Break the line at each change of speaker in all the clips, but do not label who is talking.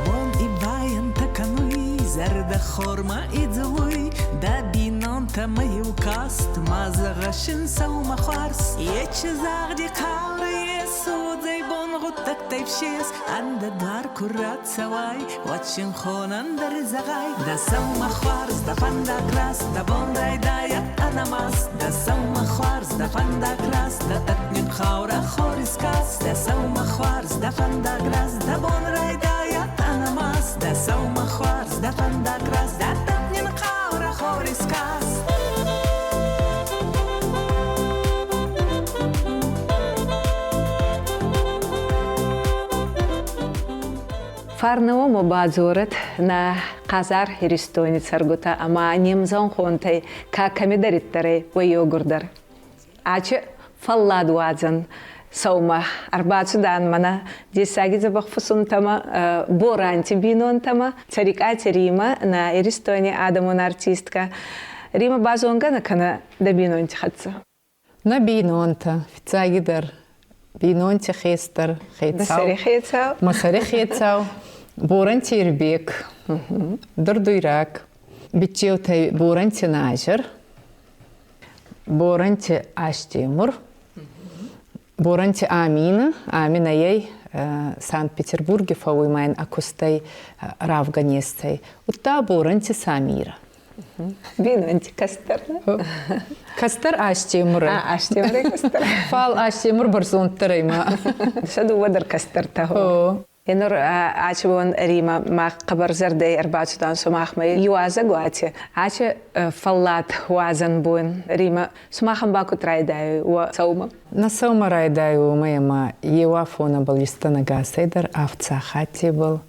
Бон ивайӕнтӕ кӕнуй, зӕрдӕ хормӕ идзулуй, дӕ бийнонтӕмӕ еу каст, ма зӕгъӕ син сӕумӕ хуарз. Ечи загъди хъаурӕ есудзӕй бон гъуддӕгтӕй фсес, ӕндӕдуар ку рацӕуай, уӕд синхонӕн дӕр зӕгъай: дӕ сӕумӕ хуарз, дӕ фӕндаг раст, дӕ бон райдайӕд ӕнӕмаст, дӕ сӕумӕ хуарз, дӕ фӕндаг раст, дӕ тӕтник хъаурӕ хори скаст, дӕ сӕумӕ хуарз, дӕ фӕндаг раст, дӕ бон райдайӕд ӕнӕмаст, дӕ сӕумӕ хуарз, дӕ фӕндаг раст, дӕ тӕтник хъаурӕ хори скаст.
Фарнӕуӕмӕ бадзорӕд нӕ хъазар Иристони цӕргутӕ ӕма не мзӕнхонтӕй ка кӕмидӕриддӕр ӕй, уой еугурдӕр. Ачи фӕллад уадзӕн сӕумӕ ӕрбацудан мӕнӕ дессаги дзӕбӕх фусунтӕмӕ, Боранти бийнонтӕмӕ, Цӕрикъати Римӕ, нӕ Иристони адӕмон артисткӕ. Римӕ, базонгӕ нӕ кӕнӕ дӕ бийнонти хӕццӕ.
Нӕ бийнонтӕ, фиццагидӕр, бийнонти хестӕр хецау.
Мӕ хецау.
Мӕ сӕри хецау Боранти Ирбек, Дурдуйраг, Биччеутӕй Боранти Назир, Боранти Астемур, Боранти Амина, Аминайӕй Санкт-Петербурги фӕууй ма ин ӕ кустӕй равгӕнестӕй, удта Боранти Самира.
Бийнонти кӕстӕр.
Кӕстӕр Астемур.
Астемури кӕстӕр.
Фал Астемур бӕрзонддӕр ӕй ма.
Сӕ дууӕ дӕр кӕстӕртӕ. Енур ачи бон Рима мах хъӕбӕр зӕрдӕй ӕрбацудан сумахмӕ иуазӕгуати. Ачи фӕллад уадзӕн бон Рима сумахӕн ба куд райдайуй уӕ сӕумӕ?
Нӕ сӕумӕ райдайуй уомӕй ӕма еу афонӕбӕл истӕнӕгасӕй дӕр авд сахаттебӕл.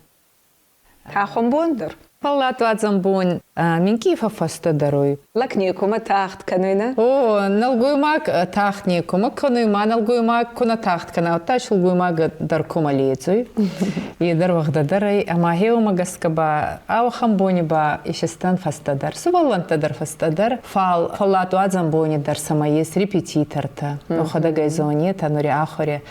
Тӕхон бон дӕр.
Фӕлладуадзӕн бон минкъий фӕффӕстӕдӕр уй.
Лӕг некумӕ тагъд кӕнуй, нӕ?
О, нӕлгоймаг тагъд некумӕ кӕнуй, ма нӕлгоймаг ку нӕ тагъд кӕна, удта силгоймаг дӕр кумӕ ледзуй. Е дӕр уӕгъдӕдӕр ӕй, ӕма гъеуомӕ гӕсгӕ ба ауӕхӕн бони ба исистан фӕстӕдӕр, сувӕллӕнттӕ дӕр фӕстӕдӕр, фал фӕлладуадзӕн бони дӕр сӕмӕ ес репетитортӕ. Ӕхуӕдӕг ӕй зонетӕ, нури ахури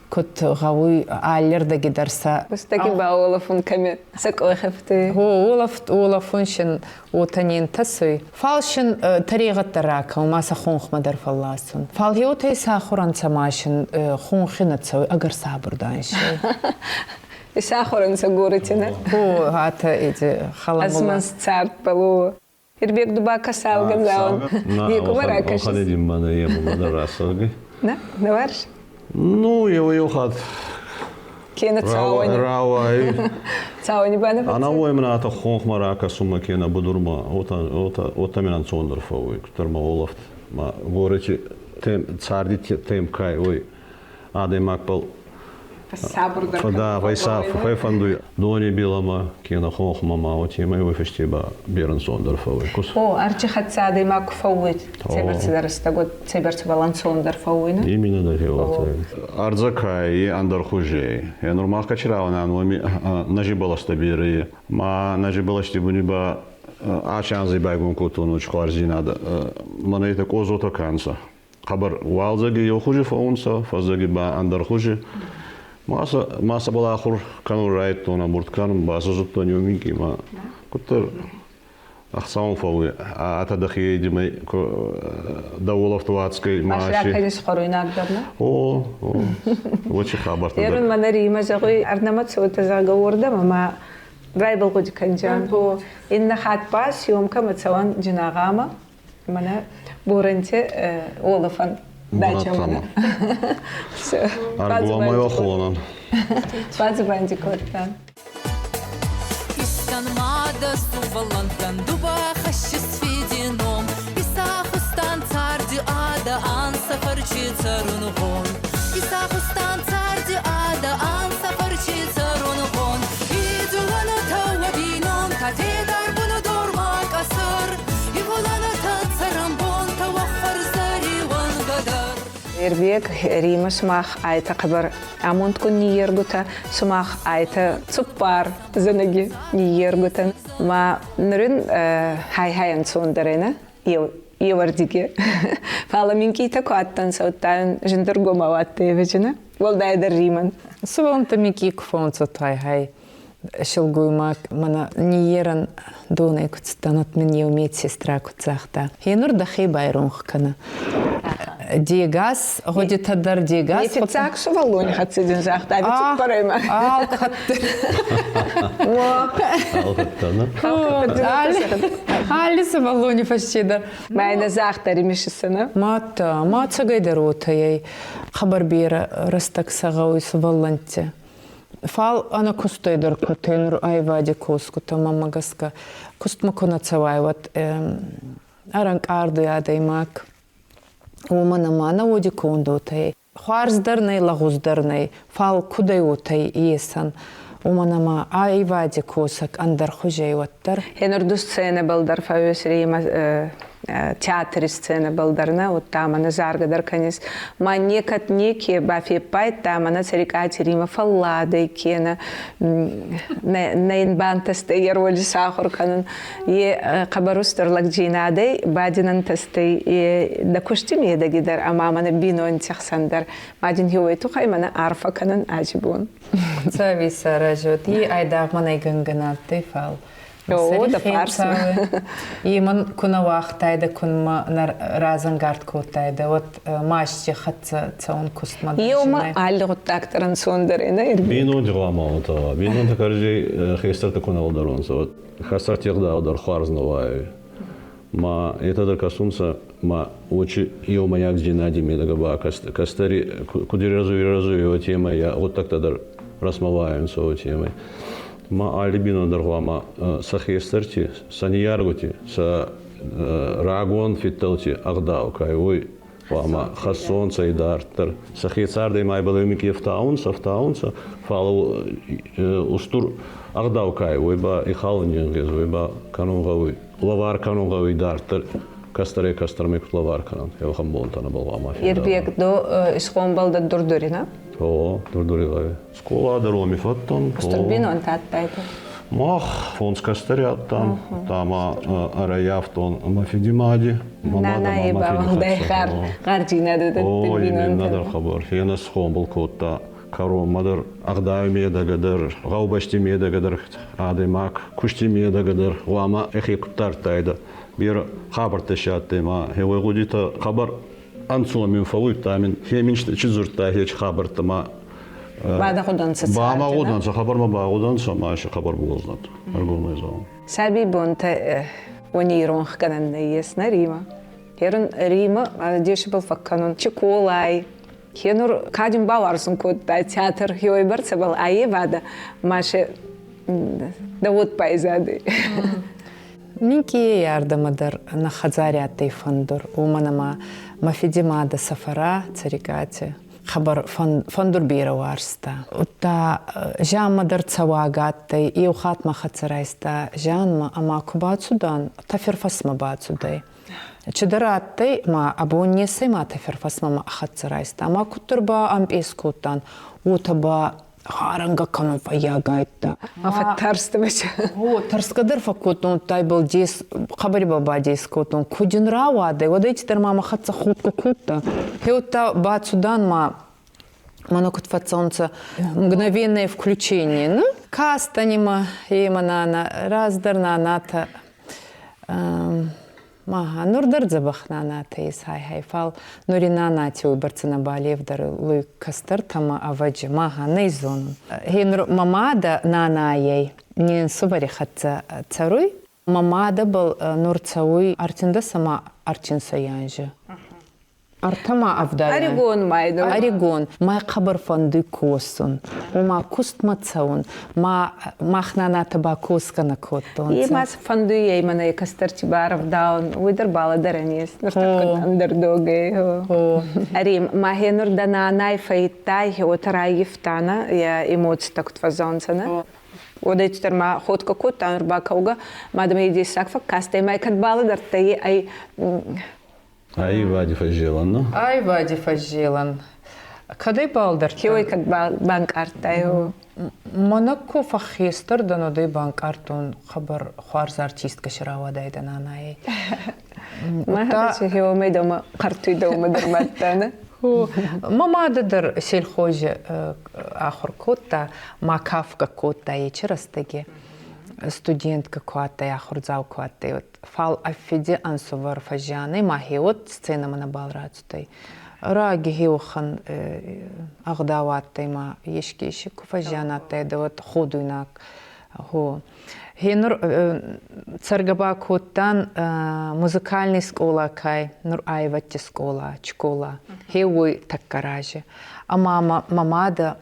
куд гъӕуй аллирдӕги дӕр сӕ
Бустӕги ба уолӕфун кӕми сӕ къохӕфти.
Гъо, уолӕфт уолӕфун син уотӕ не нтӕсуй. Фал син тӕрегъӕд дӕр ракӕун ма сӕ хонхмӕ дӕр фӕлласун. Фал еутӕй сахур ӕнцӕ ма син хонхи нӕ цӕуй, ӕгӕр сабурдан си.
Исахур ӕнцӕ горӕти, нӕ?
Гъо, атӕ эти халамула.
Ӕзмӕнст цардбӕл Ирбек дуба касалган заон. Некума ракӕсис.
Оханедин мана ему мана расалги.
На, наварш?
Ну, еу хат
Кена цауани.
Рауай.
Цауани бана.
Ана уой мана хонхма ракасума кена будурма ота ота ота минан цондер фауй. Кутер ма олафт. Ма горечи тем царди тем кай ой адӕймагбӕл
Сабурдӕр.
Да, фӕфӕндуй дони билӕмӕ, кенӕ хонхмӕ ма уотемӕй уой фӕсте ба берӕнцондӕр фӕууй.
О, арчи хӕццӕ адӕймаг ку фӕууй, цӕйбӕрцӕдӕр рӕстӕгуд, цӕйбӕрцӕбӕл ӕнцондӕр фӕууй, не?
Именно да Ӕрдзӕ кай ӕндӕр хузей. Е нур мах качи рауӕнӕн уоми нӕзи бӕлӕстӕ берӕ ма нӕзи бӕлӕсти буни ба ачи анзи байгон кодтон хуарздзийнадӕ. Мӕнӕ етӕ къозотӕ ка нцӕ. Хъӕбӕр уалдзӕги еу хузи фӕуунцӕ, фӕззӕги ба ӕндӕр хузи. Ма сӕбӕл ахур кӕнун райдтон, ӕмбурд кӕнун, басазудтон еу минкъий ма куддӕр ӕхцӕуӕн фӕууй. Атӕ дӕхе димӕ дӕ уолӕфт уадзгӕй ма
Машракӕнис хуӕруйнаг дӕр, нӕ?
О, о, уочи хабӕрттӕ дӕр.
Ерун мӕнӕ Римӕ зӕгъуй, ӕрнӕмӕ цотӕ, зӕгъгӕ, уордӕмӕ ма райбал гъуди кӕнджан. Иннӕ хатт ба съемкӕмӕ цӕуӕн Джинагъамӕ. Мӕнӕ Боранти уолӕфӕн дача мӕнӕ.
Аргуламай хонан.
Бадзубанди кодтан.
Истан мада суваллантан дуба хӕссис фиди ном. Исахустан царди ада ан сафарчи цӕрунгъон. Исахустан царди ада ан сафарчи цӕрунгъон. Идзулана тауа бинон та федар буну дорма къӕсӕр. Ивулана та цӕрӕнбон тауа хуӕрзӕри уӕнгӕдӕр.
Ирбег, Рима, сымах айтӕ хъӕбӕр амондгун ниййергутӕ, сымах айтӕ цуппар зӕнӕги ниййергутӕн. Ма нурин хай-хай ӕнцондӕр нӕ еуӕрдиги. Фал минкъийтӕ ку адтӕнцӕ, удта зиндӕргомау адтӕй ӕвӕджинӕ, уӕлдайдӕр Римӕн.
Сувӕллӕнттӕ минкъий ку фӕуунцӕ, хай-хай силгоймаг мӕнӕ ниййерӕн донӕй куд цудтӕн, уӕд мин еу медсестра куд загъта: «Гьенур дӕхе байронх кӕнӕ. Де гас гъудитӕ дӕр де гас
Фиццаг сувӕллони хӕццӕ дин загъта, ӕви цуппӕрӕймӕ?
Алкӕддӕр. Алли сувӕллони фӕсте дӕр.
Мӕнӕ загъта римисисӕнӕ.
Мадта, ма ӕцӕгӕйдӕр уотӕ хъӕбӕр берӕ рӕстӕг сӕ гъӕуй сувӕллӕнтти. Фал ӕнӕ кустӕй дӕр куы нур аивади косгутӕ, мӕнмӕ гӕсгӕ, кустмӕ ку нӕ цӕуай, уӕд ӕрӕнкъардуй адӕймаг. Уомӕн ӕма нӕ уоди конд уотӕ хуарз дӕр нӕй, лӕгъуз дӕр нӕй, фал кудӕй уотӕ есӕн. Уомӕн ӕма аивади косӕг ӕндӕр хузӕй уӕддӕр.
Хенурду сценӕбӕл дӕр фӕууесри театри сценӕбӕл дӕр нӕ, удта мӕнӕ заргӕ дӕр кӕнис. Ма некӕд неке бафеппайдта, мӕнӕ Цӕрикъати Римӕ фӕлладӕй кенӕ нӕ ин бантӕстӕй е роли сахур кӕнун. Е хъӕбӕр устур лӕгдзийнадӕй ба дин ӕнтӕстӕй е дӕ кусти медӕги дӕр ӕма мӕнӕ бийнонти хсӕн дӕр. Ма дин хеуой туххӕй мӕнӕ арфӕ кӕнун аджи бон.
Цӕви саразут. И айдагъ мӕнӕй гӕнгӕ нӕ адтӕй, фал
О, дӕ фарсмӕ.
И мӕн ку нӕ уагътайдӕ, ку мӕ нӕ разӕнгард кодтайдӕ, уӕд масти хӕццӕ цӕун кустмӕ.
Еума алли гъуддаг дӕр ӕнцондӕр ӕй, нӕ?
Бийнонти гъӕуама уотӕ. Бийнонтӕ кӕрӕдзей хестӕртӕ ку нӕ лӕдӕронцӕ, уӕд хӕстӕрти ӕгъдау дӕр хуарз нӕ уайуй. Ма етӕ дӕр кӕсунцӕ, ма уочи еумӕйагдзийнади медӕгӕ ба кӕстӕри куд ирӕзуй, ирӕзуй, уотемӕй ӕ гъуддӕгтӕ дӕр рӕстмӕ уайунцӕ, уотемӕй. Ма алли бийнон дӕр гъуама сӕ хестӕрти, сӕ ниййергути, сӕ рагон фидтӕлти ӕгъдау ка уой гъуама хӕссонцӕ идарддӕр. Сӕхе цардӕй ма ибӕл ке ӕфтаунцӕ, ӕфтаунцӕ, фал устур ӕгъдау ка уой ба ихалун не нгъезуй, уой ба кӕнун гъӕуй, лӕвар кӕнун гъӕуй идарддӕр кӕстӕрӕй кӕстӕрмӕ куд лӕвар кӕнӕн, еуӕхӕн бонтӕ нӕбал гъӕуама федарӕн.
Ирбег до исгъомбӕл дӕ Дурдурина?
О, Дурдури гъӕуи. Скъола дӕр уоми фӕдтӕн.
Устур бийнонтӕ адтайтӕ?
Мах фондз кӕстӕри адтан, ӕма ӕрӕййафтон мӕ фиди мади.
Нана ба уӕлдай гъардзийнадӕ
дӕтти бийнонтӕн. О, хабар. Фенӕ схъомбыл кодта кӕронмӕ дӕр, ӕгъдауи медӕгӕ дӕр, гъӕубӕсти медӕгӕ дӕр, адӕймаг кусти медӕгӕ дӕр гъуама ӕхе куд дардтайдӕ. Берӕ хабӕрттӕ си адтӕй ма хеуой гъудитӕ хъӕбӕр ӕнцон мин фӕууидта, мин хе мин чи дзурдта хе хабӕрттӕ ма
Бадагъудӕнцӕ.
Ба ма гъудӕнцӕ, хабар ма багъудӕнцӕ, ма си хабар буознат. Ӕргомӕй зӕгъун.
Сабийбонтӕ уони иронхгӕнӕн нӕййес нӕ Рима. Херун Рима десибӕл фӕккӕнун Чиколай. Хенур кадин бауарзун кодта театр хеуӕйбӕрцӕбӕл аййевадӕ ма се дӕ уод байзадӕй.
Минкъийӕй ардӕмӕ дӕр нӕ хӕдзари адтӕй фӕндур, уомӕн ӕма мӕ фиди мадӕ Сафара Цӕрикъати хъӕбӕр фӕндур берӕ уарзта. Удта зианмӕ дӕр цӕуагӕ адтӕй. Еу хатт мӕ хӕццӕ райста зианмӕ ӕма ку бацудан, тӕфирфӕсмӕ бацудӕй. Чидӕр адтӕй, ма абон нецӕй ма тӕфирфӕсмӕ мӕ хӕццӕ райста. Ӕма куддӕр ба ампъез кодтан, уотӕ ба гъарӕнгӕ кӕнун фӕййагайдта.
Ма фӕттарстӕ
О, тӕрсгӕ дӕр фӕккодтон, тайбӕл дес, хъӕбӕр ибӕл бадес кодтон. Ку дин рауадӕй, уӕд ӕй цидӕр ма мӕ хӕццӕ худгӕ кодта. Хеудта бацудан ма мӕнӕ куд фӕццӕунцӕ мгновенное включение. Ну, кастани ма, ема нана, раздӕр нанатӕ Маха, нур дӕр дзӕбӕх нанатӕ ес хай-хай, фал нури нанати уйбӕрцӕ нӕбал евдӕр луй кӕстӕртӕмӕ ӕвӕджи. Маха, нӕй зонун. Гье нур мӕ мадӕ нанайӕй не нсувӕри хӕццӕ цӕруй. Мӕ мадӕбӕл нур цӕуй ӕртиндӕс ӕма ӕртинсӕй анзи. Ӕртӕ ма ӕвдай.
Ӕригон май.
Ӕригон. Мӕ хъӕбӕр фӕндуй косун. Ума кустмӕ цӕун. Ма мах нанатӕ ба косгӕ нӕ кодтонцӕ.
И ма фӕндуй ӕй мӕнӕ кӕстӕрти барӕвдаун. Уой дӕр балӕдӕрӕн ес. Нуртӕккӕ ӕндӕр догӕй. Ӕри, ма хе нур дӕ нанай фӕййидтай, уотӕ раййивтана, йӕ эмоцитӕ куд фӕззӕунцӕ, нӕ? Уӕдӕй ма ходгӕ кодта, нур ба кӕугӕ. Ма дӕмӕ дессаг фӕккастӕй, ма кӕд балӕдӕрдтӕй ӕй.
Аивади фӕззелӕн, ну?
Аивади фӕззелӕн. Кӕдӕй балдӕрдтӕн?
Хеуӕй кӕд банкъардтай?
Мӕнӕ ку фӕххестӕр дӕн, уӕдӕй банкъардтон хъӕбӕр хуарз артисткӕ си рауадайдӕ нанайӕй.
Мӕ хеуӕмӕй дӕумӕ хъӕртуй дӕумӕ дӕр мадтӕнӕ.
Мӕ мадӕ дӕр сельхози ахур кодта, ма кафгӕ кодта ечи рӕстӕги. Студентка ку адтӕй, ахурдзау ку адтӕй, уӕд. Фал ӕ фиди ӕнсувӕр фӕззиан ӕй, ма хеуӕт сценӕмӕ нӕбал рацудӕй. Раги хеуӕхӕн ӕгъдау адтӕй ма еске си ку фӕззиан адтайдӕ, уӕд ходуйнаг. Гъо. Гьенур цӕргӕ ба кодтан музыкальный скъола кай, нур аивӕдти скъола, школа. Гье уой тӕккӕ рази. Ӕма мӕ мадӕ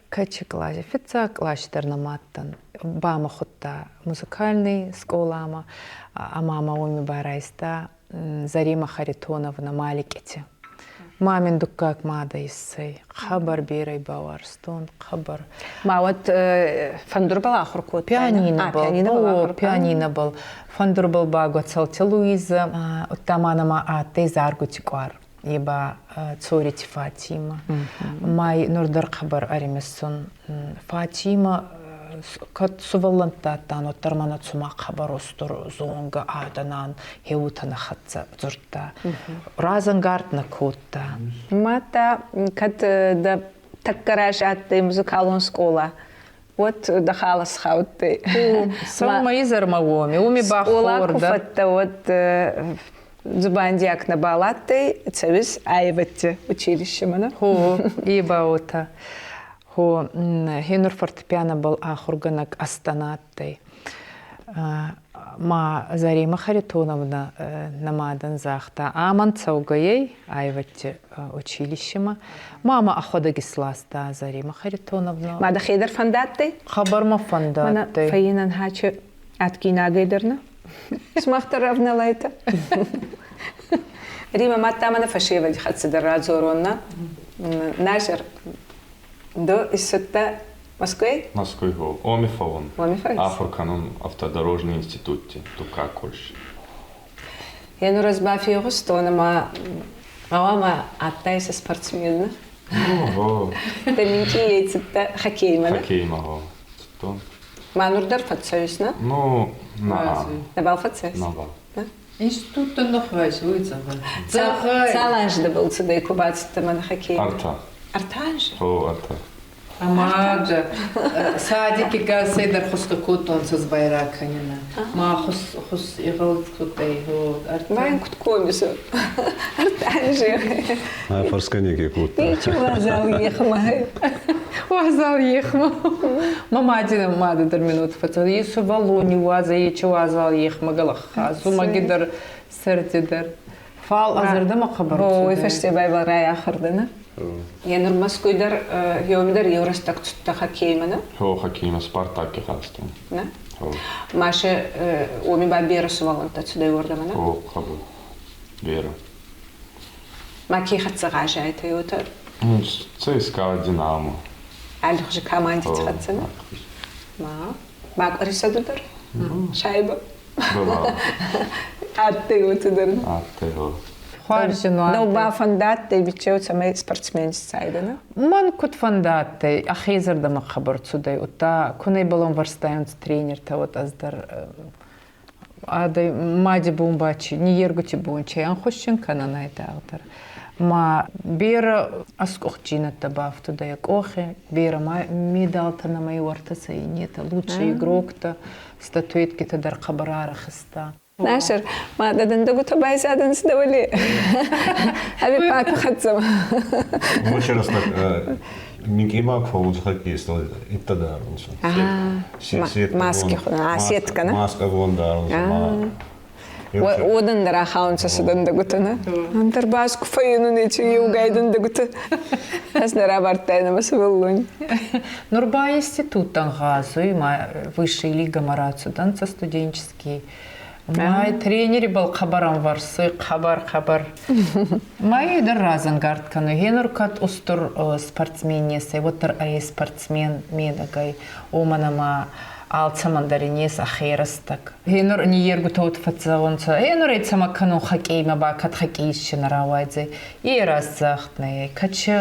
кӕчи къласи, фиццаг къласи дӕр нӕма адтӕн, ба мӕ худта музыкальный скъоламӕ ӕма мӕ уоми ба райста Зарима Харитоновна Маликъити. Ма мин дуккаг мадӕ иссӕй. Хъӕбӕр берӕ бауарзтон, хъӕбӕр.
Ма уӕд фӕндурбӕл ахур кодтай?
Пианинобӕл. Пианинобӕл. Фӕндурбӕл ба Гуӕцӕлти Луизӕ, удта ма нӕмӕ адтӕй заргути къуар. Е ба Цорити Фатима. Май нур дӕр хъӕбӕр ӕримисун. Фатима кӕд сувӕллӕнттӕ адтан, уӕддӕр мӕнӕ цума хъӕбӕр устур зонгӕ адӕнӕн хеутӕ нӕ хӕццӕ дзурдта. Разӕнгард нӕ кодта.
Мадта кӕд дӕ тӕккӕ раз адтӕй музыкалон скъола, уӕд дӕ халас хаудтӕй.
Сӕумӕ изӕрмӕ уоми, уоми ба
Скъола
хор
ку
дӕр.
фӕдтӕ, уӕд дзубандиаг нӕбал адтӕй, цӕуис аивӕдти училищемӕ.
Хо, и ба уотӕ. Хо, хенур фортепианобӕл ахургӕнӕг Астана адтӕй. Ма Зарима Харитоновна нӕ мадӕн загъта, амӕн цӕугӕйӕй аивӕдти училищемӕ. Мама ӕхуӕдӕг исласта Зарима Харитоновна.
Ма дӕхе дӕр фӕндадтӕй?
Хъӕбӕр мӕ
Мӕнӕ
фӕндадтӕй.
фӕййинӕн хачи адгийнагӕй дӕр нӕ? Сумах дӕр ӕвналайтӕ. Рима, мадта мӕнӕ фӕсевӕди хӕццӕ дӕр радзорон, на? Назар, ду иссудтӕ Москвей?
Москвы гол. Оми фӕуун.
Оми фӕуис?
Ахур кӕнун автодорожный институтти, дуккаг курси.
Енур ӕз ба фегъустон ӕма гъӕуама адтайсӕ спортсмен.
Ого.
Дӕ минкъий цудтӕ хоккеймӕ?
Хоккеймӕ, гъо. Цудтон.
Ма нур дӕр фӕццӕуис, на?
Ну, на.
Нӕбал фӕццӕуис?
Нӕбал.
Институттӕн нӕхвӕз, уый зӕгъӕн.
Цал анзы дӕбӕл цудӕй ку бацудтӕ мӕн хоккеймӕ?
Ӕртӕ.
Ӕртӕ анзы?
Гъо, ӕртӕ.
Ӕма садики гасӕй дӕр хусгӕ кодтонцӕ байраг кӕнинӕ. Ма хус хус игъалд кодтай.
Мӕн куд комисо. Ӕртӕ анзы.
Фӕрсгӕ неке кодта.
Ничи уазал ехмӕ.
Уазал ехмӕ. Мӕ мади мадӕ дӕр минут фӕцӕй. Есу валони уаза, ечи уазал ехмӕ галахха. Зумӕги дӕр, сӕрди дӕр. Фал а зӕрдӕмӕ хъӕбӕр
Уой фӕсте байбал райахур дӕнӕ. Е нур Москвй дӕр еуми дӕр еу рӕстӕг цудтӕ хоккеймӕ, нӕ?
Хо, хоккеймӕ Спартаки гъазтон.
Нӕ? Маше уоми ба берӕ сувӕллӕнттӕ цудӕй уордӕмӕ, нӕ?
Хо, хъӕбӕр. Берӕ.
Ма ке хӕццӕ гъазайтӕ уотӕ?
ЦСКА Динамо.
Аллихузи командити хӕццӕ, нӕ? Ма бакъуӕрисӕ ду дӕр? Шайба? Адтӕй уотӕ дӕр.
Адтӕй, гъо.
Хуарзин
Нӕу ба фӕндадтӕй бичеу, цӕмӕй спортсмен исцайдӕнӕ?
Мӕн куд фӕндадтӕй, ӕхе зӕрдӕмӕ хъӕбӕр цудӕй, удта ку нӕ балӕмвӕрстайонцӕ тренертӕ, уӕд ӕз дӕр адӕй мади бун ба чи, ниййергути бун чи ӕнхусчин кӕнӕн айдагъдӕр. Ма берӕ ӕскъухдзийнӕдтӕ бафтудӕй къохи, берӕ ма медалтӕ нӕмӕ иуӕртӕ сӕ иннетӕ, лучший игроктӕ, статуэткитӕ дӕр хъӕбӕр арӕх иста.
Насер, ма дӕ дӕндӕгутӕ байзадӕнцӕ дӕуӕли? Ӕви папи хӕццӕ?
Еще раз так, минкъий ма фӕуунцӕ хоккеисттӕ иттӕ дарунцӕ.
Маски, а сетка, на?
Маска гон дарунцӕ.
Уодӕн дӕр ахаунцӕ сӕ дӕндӕгутӕ, нӕ? Ӕндӕр бас ку фӕййинун ечи еугай дӕндӕгутӕ. Ӕз нӕ равардтайнӕ мӕ сувӕллони.
Нур ба институттӕн гъазуй, ма высшей лигӕмӕ рацудӕнцӕ студенческий. Май тренери бал хъӕбӕр ӕмвӕрсуй, хъӕбӕр-хъӕбӕр. Май дӕр разӕнгард кӕнуй. Гьенур кӕд устур спортсмен несӕй, уӕддӕр ӕй спортсмен медӕгӕй. Уомӕн ӕма Алцӕмӕн дӕр ин ес ӕхе рӕстӕг. Гьенур ниййергутӕ уод фӕццӕунцӕ, гьенур ӕй цӕмӕ кӕнун хоккеймӕ ба, кӕд хоккей исчи нӕ рауайдзӕй. Е раздзагъд нӕй, кӕд си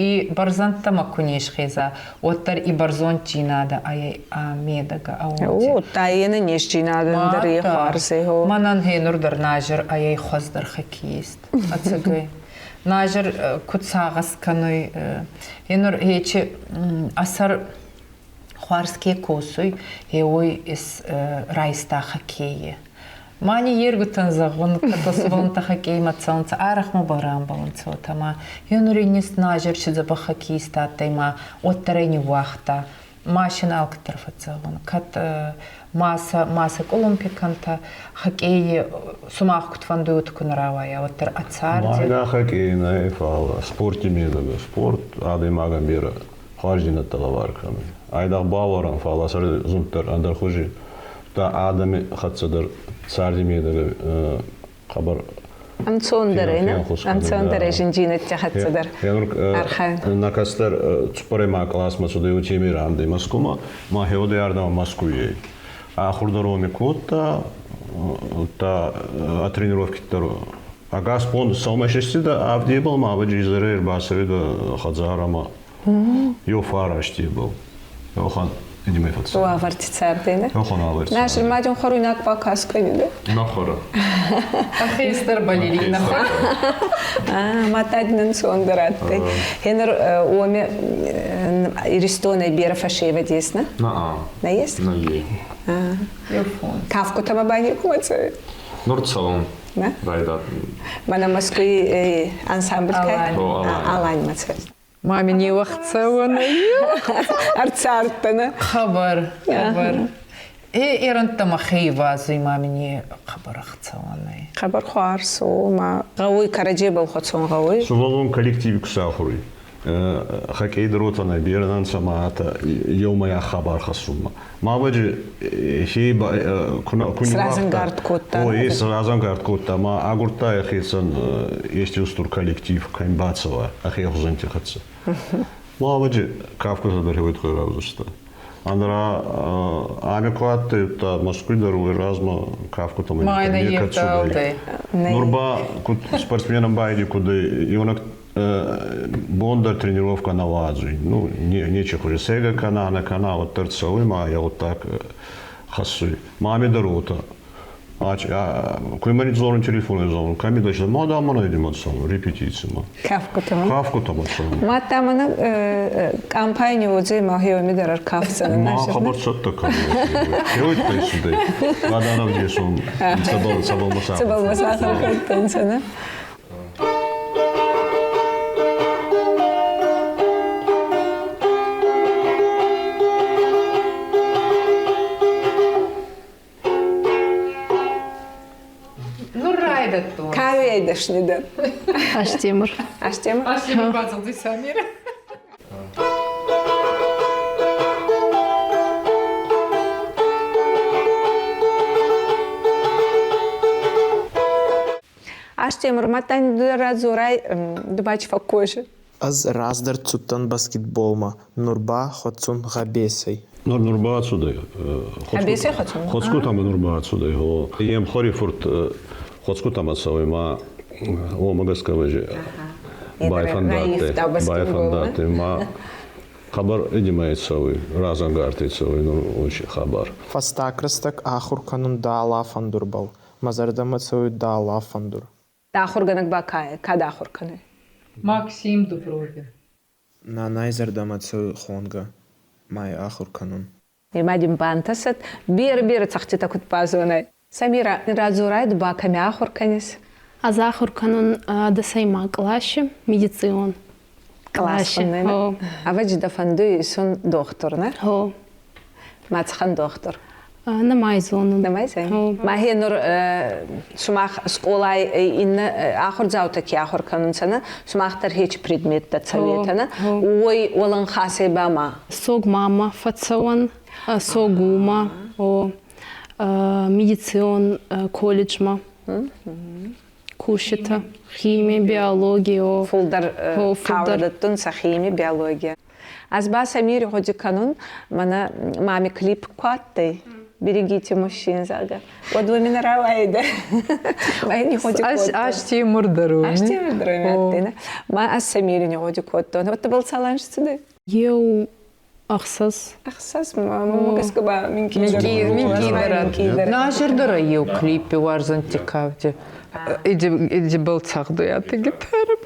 и бӕрзӕндтӕмӕ ку не схеза, уӕддӕр и бӕрзонддзийнадӕ ӕй ӕ медӕгӕ ӕ
О, тайене несдзийнадӕн дӕр е хуарз ӕй.
Мӕнӕн гьенур дӕр назӕр ӕй хуӕздӕр хоккеист. Ӕцӕгӕй. Назӕр куд сагъӕс кӕнуй, гьенур гьечи ӕ сӕр хуарз ке косуй, гье уой райста хоккейи. Ма ниййергутӕн зӕгъун, кӕд сувӕллӕнттӕ хоккеймӕ цӕунцӕ, арӕх ма барамбӕлунцӕ уотӕ ма гьенур иннес назӕр чи дзӕбӕх хоккеист адтӕй ма уӕддӕр ӕй ниууагъта. Ма син алкӕддӕр фӕццӕгъун. Кӕд ма сӕ къулумпи кӕнтӕ, хоккейи сумах куд фӕндуй, уотӕ ку нӕ рауайа, уӕддӕр ӕ царди.
Ма хоккей нӕ, фал спорти медӕгӕ. Спорт адӕймагӕн берӕ хуарздзийнӕдтӕ лӕвар кӕнуй. Айдагъ бауӕрӕн, фал ӕ сӕри зунд дӕр ӕндӕр хузи. Да адӕми хӕццӕ дӕр царди медӕгӕ хъӕбӕр
Ӕнцондӕрӕй, нӕ? Ӕнцондӕрӕй зиндзийнӕдти хӕццӕ дӕр архайун.
Нӕ кӕстӕр цуппӕрӕймаг къласмӕ цудӕй уотеми рандӕй Мӕскумӕ, ма хеуодӕй ардӕмӕ Мӕскуйӕй. Ахур дӕр уоми кодта, та тренировкити дӕр ӕгас бон сӕумӕ сестидӕ авдебӕл ма ӕвӕджи изӕрӕй ӕрбацӕуидӕ хӕдзарӕмӕ. Еу фарастебӕл. Еухан идимӕ фӕццӕуй.
Уавӕрти цардӕй,
Еухан уавӕрти.
Наш мадин хуӕруйнаг бакас кӕнидӕ.
Нӕ хуӕрӕ.
Хестӕр балерина.
Мадта дин ӕнцондӕр адтӕй. Хенер уоми Иристонӕй берӕ фӕсевӕд ес, нӕ?
На.
На ес?
На е.
Кафкутӕмӕ ба некумӕ цӕуй?
Нур цӕун.
На?
Райдат.
Мана Москвы ансамбль кай? Алань ма цӕуй.
Маме не уӕхцӕуӕн.
Ӕрцардтӕнӕ.
Хабар, хабар. Э эрӕнттӕмӕ хейвазуй маме не хъӕбӕр ӕхцӕуӕнӕй.
Хъӕбӕр хуарз у, ма гъӕуй кӕрӕдзебӕл хуӕцун гъӕуй.
Сувӕллон коллективи ку сахуруй, хоккей дӕр уотӕ нӕ берӕ нцӕ ма атӕ еумӕйаг хабар хӕссунмӕ. Ма ӕвӕджи хе ку
Сразӕнгард кодта.
Ой, сразӕнгард кодта, ма агурдта ӕхецӕн ести устур коллектив, кӕм бацӕуа ӕхе хузӕнти хӕццӕ. Ма ӕвӕджи кафгутӕ дӕр хеуӕй равзурста. Андра ами ку адтӕй, удта Москвй дӕр уой размӕ кафгутӕмӕ некӕд цудӕй. Нур ба куд спортсменам байди, куд еунӕг бон дӕр тренировка нӕ уадзуй. Ну, нечи хузи сӕйгӕ кӕна, нӕ кӕна, уӕддӕр цӕуй ма е гъуддаг хӕссуй. Мами дӕр уотӕ. Куй мани дзорун телефонӕй дзорун, кӕми дӕ ма да мана идима цӕун, репетицимӕ.
Кафгутӕмӕ?
Кафгутӕмӕ цӕун.
Мадта мана кампани уодзӕй ма хеуами дӕр ӕркафдзӕнӕн.
Ма хабар цӕттӕ кӕнун. Хеуиттӕй цудӕй. Баданавдесун цӕбӕл цӕбӕл масахар.
Цӕбӕл масахар кодтонцӕ, нӕ?
Ну, райдӕдтон.
Кӕуӕй дӕсни дӕн?
Астемыр.
Астемыр?
Астемыр бадзылди Самира.
Астемыр, мадта радзорай ду ба чи фӕккоси?
Ӕз раздӕр цудтӕн баскетболмӕ, нур ба хуӕцун гъӕбесӕй.
Нур нур ба цудӕй.
Гъӕбесӕй хуӕцун?
Хуӕцгутӕмӕ нур ба цудӕй. Е мхори фурт хуӕцгутӕмӕ цӕуй ма уомӕ гӕсгӕ байфӕндадтӕй. Байфӕндадтӕй ма хабар идимӕ цӕуй, разӕнгардӕй цӕуй нур очень хабар.
Фӕстаг рӕстӕг ахур кӕнун дала фӕндурбӕл. Мӕ зӕрдӕмӕ цӕуй дала фӕндур.
Ахургӕнӕг ба кӕд ахур кӕнуй?
Максим Дубровин.
Нанай зӕрдӕмӕ цӕуй хонгӕ, ма ахур кӕнун.
Ма дин бантӕсӕд, берӕ-берӕ цӕгъдтитӕ куд базонай. Самира, радзорай, ду ба кӕми ахур кӕнис?
Ӕз ахур кӕнун дӕсӕймаг къласи, медицинон.
Кълас. Ӕвӕджи дӕ фӕндуй исун дохтур, нӕ?
Гъо.
Ма цӕхӕн дохтур?
Нӕмай зонун.
Нӕмай зонун. Ма хе нур сумах скъолай иннӕ ахурдзаутӕ ке ахур кӕнунцӕ, нӕ? Сумах дӕр хечи предметтӕ цӕуетӕ, нӕ? Уой уӕлӕнхасӕй ба ма?
Сог мама фӕццӕуӕн, согума, о, медицион колледжмӕ куситӕ, хими, биологи, о.
Фулдӕр хъаурӕ дӕттунцӕ хими, биология. Ӕз ба Самири гъуди кӕнун, мӕнӕ мами клип ку адтӕй, «Берегите мужчин», зӕгъгӕ. Уӕд уоми нӕ рауайидӕ. Ма ин гъуди кодтон.
Ас Тимур дӕр уоми.
Ас Тимур дӕр уоми адтӕй, нӕ? Ма ӕз Самири не гъуди кодтон. Уӕдта бал цал анз цудӕй?
Еу ӕхсӕз.
Ӕхсӕз, мӕмӕ гӕсгӕ ба минкъийдӕр.
Минкъийдӕр. Нӕ зӕрдӕ еу клипи уарзӕнтти кавди. Иди был цӕгъдуй ати гитара.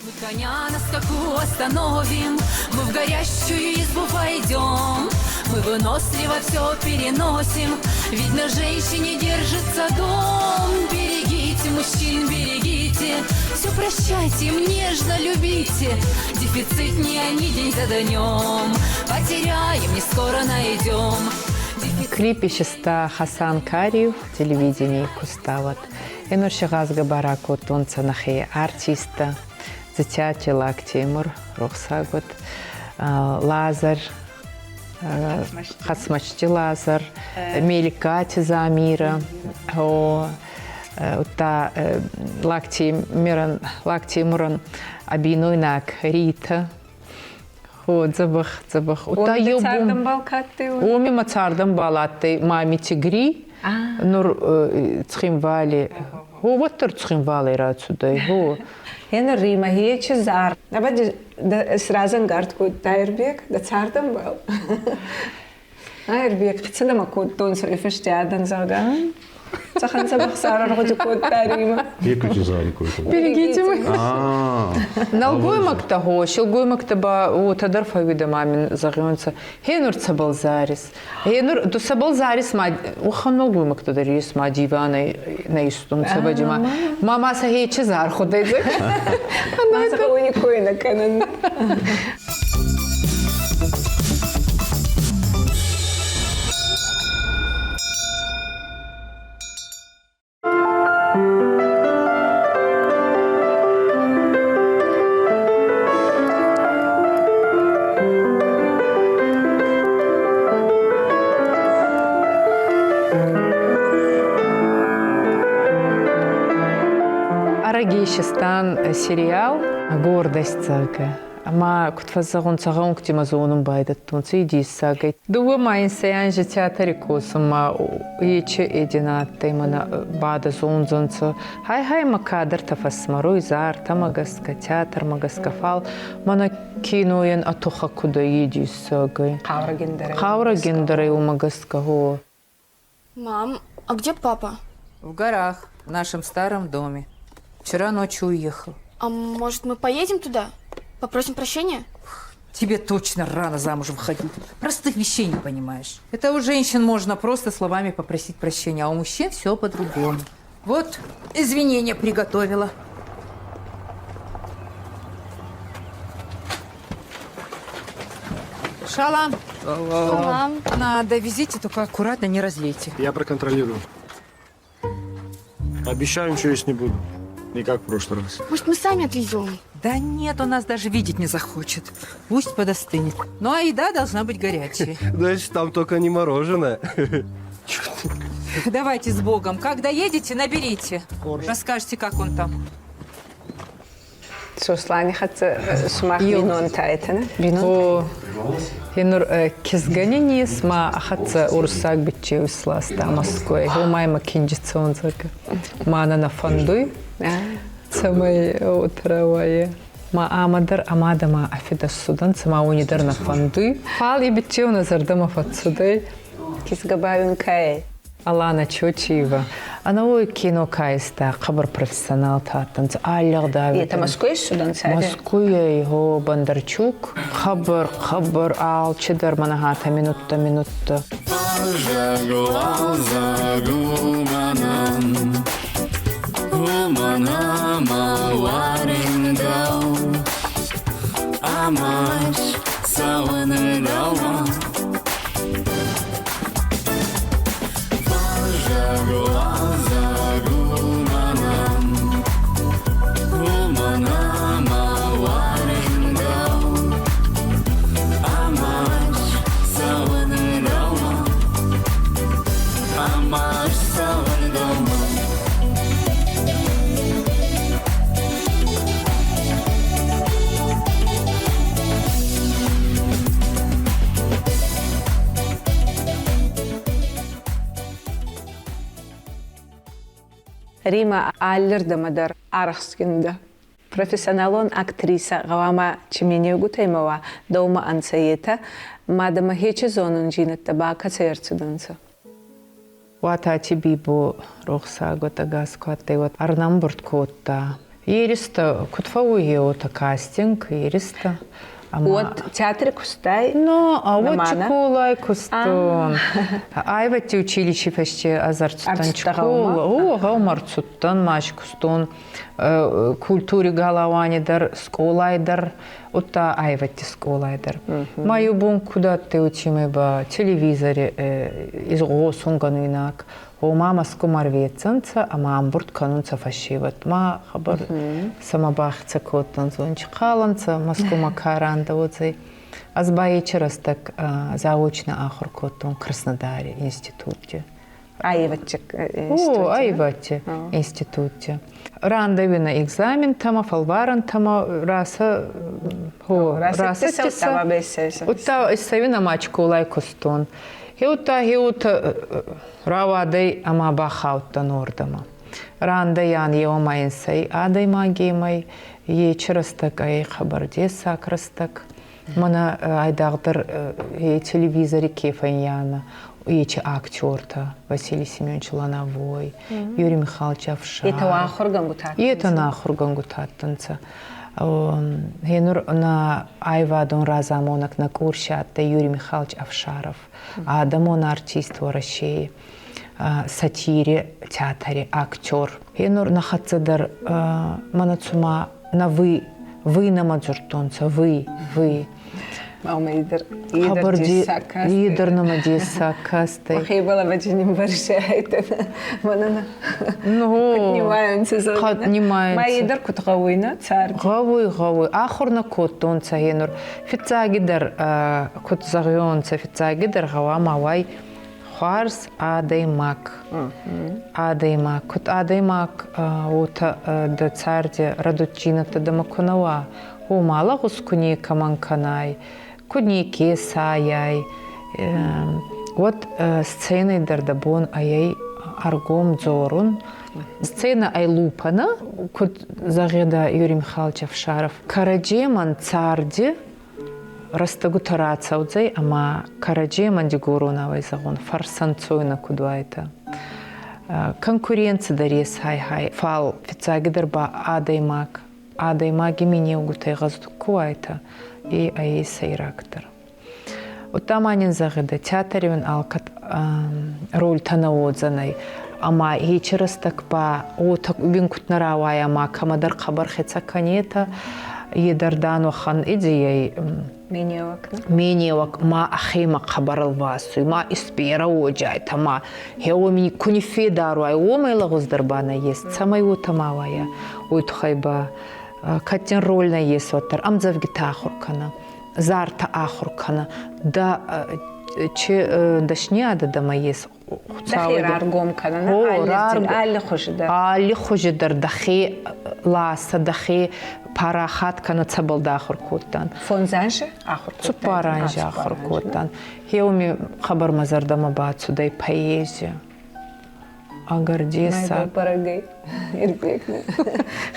Мы коня на скаку остановим, мы в горящую избу пойдем. Мы выносливо все переносим, ведь на женщине держится дом. Берегите, мужчин, берегите, все прощайте им, нежно любите. Дефицит не они день за днем, потеряем, не скоро найдем.
Клип исиста Хасан Кариев телевидении кустават. Енур гъазгӕ ба ракодтонцӕ нӕхе артисттӕ Дзитиати Лактемур, рохсаг уӕд, Лазарь, Хъӕцмӕзти Лазар, Меликати Замира, удта Лактемурӕн ӕ бийнойнаг Рита. Хо, дзӕбӕх, дзӕбӕх. Удта еу
цардӕмбал ка адтӕй?
Уоми мӕ цардӕмбал адтӕй мами Тигри, нур Цхинвали. Хо, уӕддӕр Цхинвалӕй рацудӕй. Хо.
Еныр Рима хечи зар. Абади сразӕнгард кодта Ирбег, дӕ цардӕмбал. Ирбег, хицӕнӕмӕ кодтонцӕ фӕстиадӕн, зӕгъгӕ. Цӕхӕн дзӕбӕх зар ӕргъуди кодта Рима.
Екучи зари кодта.
Берегите мы. Нӕлгоймӕгтӕ гъо, силгоймӕгтӕ ба уотӕ дӕр фӕууидӕ ма мин зӕгъионцӕ, хе нур цӕбӕл зарис? Хе нур ду цӕбӕл зарис ма уӕхӕн нӕлгоймӕгтӕ дӕр ес ма диванӕй нӕ истунцӕ баджи ма. Ма ма сӕ хечи зар худӕй.
Ма сӕ уони кой нӕ кӕнӕн.
Ӕрӕги сериал «Гордость» зӕгъгӕ. Ӕма куд фӕззӕгъунцӕ, гъӕунгти ма зонун байдӕдтонцӕ и диссагӕй. Дууӕ ма инсӕй анзи театри косунмӕ ечи эдин адтӕй, мӕнӕ бадӕ зондзӕнцӕ. Хай-хай ма кадӕртӕ фӕсмӕруй зартӕмӕ гӕсгӕ, театрмӕ гӕсгӕ, фал мӕнӕ кинойӕн ӕ тухӕ куд ӕй и диссагӕй.
Хъаурӕгиндӕрӕй.
Хъаурӕгиндӕрӕй уомӕ гӕсгӕ, гъо.
Мам, а где папа?
В горах, в нашем старом доме. Вчера ночью уехал.
А может, мы поедем туда? Попросим прощения?
Тебе точно рано замуж выходить. Простых вещей не понимаешь. Это у женщин можно просто словами попросить прощения, а у мужчин все по-другому. Вот, извинения приготовила. Шалам.
Шалам.
Надо, везите, только аккуратно, не разлейте.
Я проконтролирую. Обещаю, ничего есть не буду. Не как в прошлый раз.
Может, мы сами отвезем?
Да нет, он нас даже видеть не захочет. Пусть подостынет. Ну, а еда должна быть горячей.
Значит, там только не мороженое.
Давайте с Богом. Когда едете, наберите. Расскажете, как он там.
Сослани хӕццӕ сумах бийнонтӕ айтӕ,
Бийнонтӕ. Енур кизгӕни низ ма хӕццӕ уруссаг биччеу исласта Москвай. Гъомай ма кинджицон зӕгъгӕ. Мӕнӕ нӕ фӕндуй, цӕмӕй уотӕ уайа. Ма ама дӕр ӕма дӕмӕ ӕ фидӕ ссудӕнцӕ, ма уони дӕр нӕ фӕндуй. Фал и биччеу нӕ зӕрдӕмӕ фӕццудӕй.
Кизгӕ ба уин кӕй?
Алана Чочиева. Ӕнӕуой кино каиста хъӕбӕр профессионалтӕ адтӕнцӕ. Алли ӕгъдауи.
Это Москвой ссудӕнцӕ?
Москвуйӕй, гъо, Бондарчук. Хъӕбӕр, хъӕбӕр алчидӕр мӕнӕ хатӕ минуттӕ, минуттӕ.
Рима аллирдӕмӕ дӕр арӕхстгин дӕ. Профессионалон актриса гъӕуама чи менеугутӕй ма уа, дӕумӕ ӕнцӕ етӕ, ма дӕмӕ хечи зонундзийнӕдтӕ ба кӕцӕй ӕрцудӕнцӕ?
Уатати Бибо рохсаг уӕд ӕгас ку адтӕй, уӕд ӕрнӕмбурд кодта. Еристӕ куд фӕууй уотӕ кастинг, еристӕ.
Уӕд театри кустай?
Но, а уӕд Чиколай кустон. Аивӕдти училищи фӕсте ӕз ӕрцудтӕн Чикола. О, гъӕумӕ ӕрцудтӕн, ма кустон культури галауани дӕр, скъолай дӕр, удта аивӕдти скъолай дӕр. Ма еу бон куд адтӕй, уотемӕй ба телевизори изгъосунгӕнуйнаг, гъома Мӕскумӕ ӕрветдзӕнцӕ ӕма ӕмбурд кӕнунцӕ фӕсевӕд. Ма хабар сӕмӕ бахцӕ кодтонцӕ, хъалонцӕ Мӕскумӕ ка рандӕуодзӕй. Ӕз ба ечи рӕстӕг заочно ахур кодтон Краснодари институтти.
Аивӕдти институтти?
О, аивӕдти институтти. Рандӕуинӕ экзаментӕмӕ, фӕлварӕнтӕмӕ расӕ
расӕттисӕ.
Удта иссӕуинӕ ма школай кустон. Хеута хеута рауадӕй ӕма бахаудтӕн уордӕмӕ. Рандӕйӕн еуемӕ инсӕй адӕймагемӕй, ечи рӕстӕг ӕй хъӕбӕр дессаг рӕстӕг. Мӕнӕ айдагъдӕр телевизори ке фӕййанӕ, ечи актертӕ Василий Семенович Лановой, Юрий Михайлович Авшаров.
Етӕ ахургӕнгутӕ
Етӕ нӕ ахургӕнгутӕ адтӕнцӕ. Гъенур нӕ аивадон разамонӕг нӕ къурси адтӕй Юрий Михайлович Авшаров, адӕмон артист Уӕрӕсей, сатири театри актер. Гъенур нӕ хӕццӕ дӕр мӕнӕ цума нӕ вы, вы нӕмӕ дзурдтонцӕ, вы, вы.
Хабар
Идер нӕмӕ дессаг кастӕй.
Махебала ваджиним варшайтен. Манана.
Ну,
Поднимаемся.
Поднимаемся.
Ма идер куд гъӕуй на цард?
Гъӕуй, гъӕуй. Ахур нӕ кодтонцӕ гъенур. Фиццагидӕр куд зӕгъионцӕ, фиццагидӕр гъӕуама уай хуарз адӕймаг. Адӕймаг. Куд адӕймаг уотӕ дӕ царди рӕдуддзийнӕдтӕ дӕмӕ ку нӕ уа, уома лӕгъуз ку некӕмӕн кӕнай, ку неке сайай, уӕд сценӕй дӕр дӕ бон ӕй ӕргом дзорун. Сцена ӕй лупӕнӕ, куд зӕгъидӕ Юрий Михайлович Авшаров, кӕрӕдземӕн царди рӕстӕгутӕ рацӕудзӕй ӕма кӕрӕдземӕн дигоронауӕй зӕгъун, фӕрсӕнцойнӕ куд уайтӕ. Конкуренци дӕр ес хай-хай, фал фиццагидӕр ба адӕймаг, адӕймаги минеугутӕй гъӕздуг ку уайтӕ, е ӕй сӕйрагдӕр. Удта ма нин зӕгъидӕ, театри уин алкӕд рольтӕ нӕ уодзӕнӕй, ӕма ечи рӕстӕг ба уотӕ уин куд нӕ рауайа ма кӕмӕдӕр хъӕбӕр хецӕ кӕнетӕ, е дӕр дан уӕхӕн идейӕй менеуӕг ма ӕхемӕ хъӕбӕр ӕлвасуй, ма исберӕ уоджайтӕ, ма хеуоми ку ниффедар уай, уомӕй лӕгъуздӕр ба нӕййес, цӕмӕй уотӕ ма уайа, уой туххӕй ба кӕд дин роль нӕййес, уӕддӕр ӕмдзӕвгитӕ ахур кӕнӕ, зартӕ ахур кӕнӕ, дӕ чи дӕсниадӕ дӕмӕ ес,
Дӕхе раргом кӕнӕн алли хузи дӕр.
Алли хузи дӕр дӕхе ласӕ, дӕхе парахат кӕнӕ цӕбӕл дӕ ахур кодтан.
Фондз анзи ахур кодтан?
Цуппар анзи ахур кодтан. Хеуми хъӕбӕр мӕ зӕрдӕмӕ бацудӕй поэзия. Ӕгӕр дессаг.
Бӕрӕгӕй Ирбек.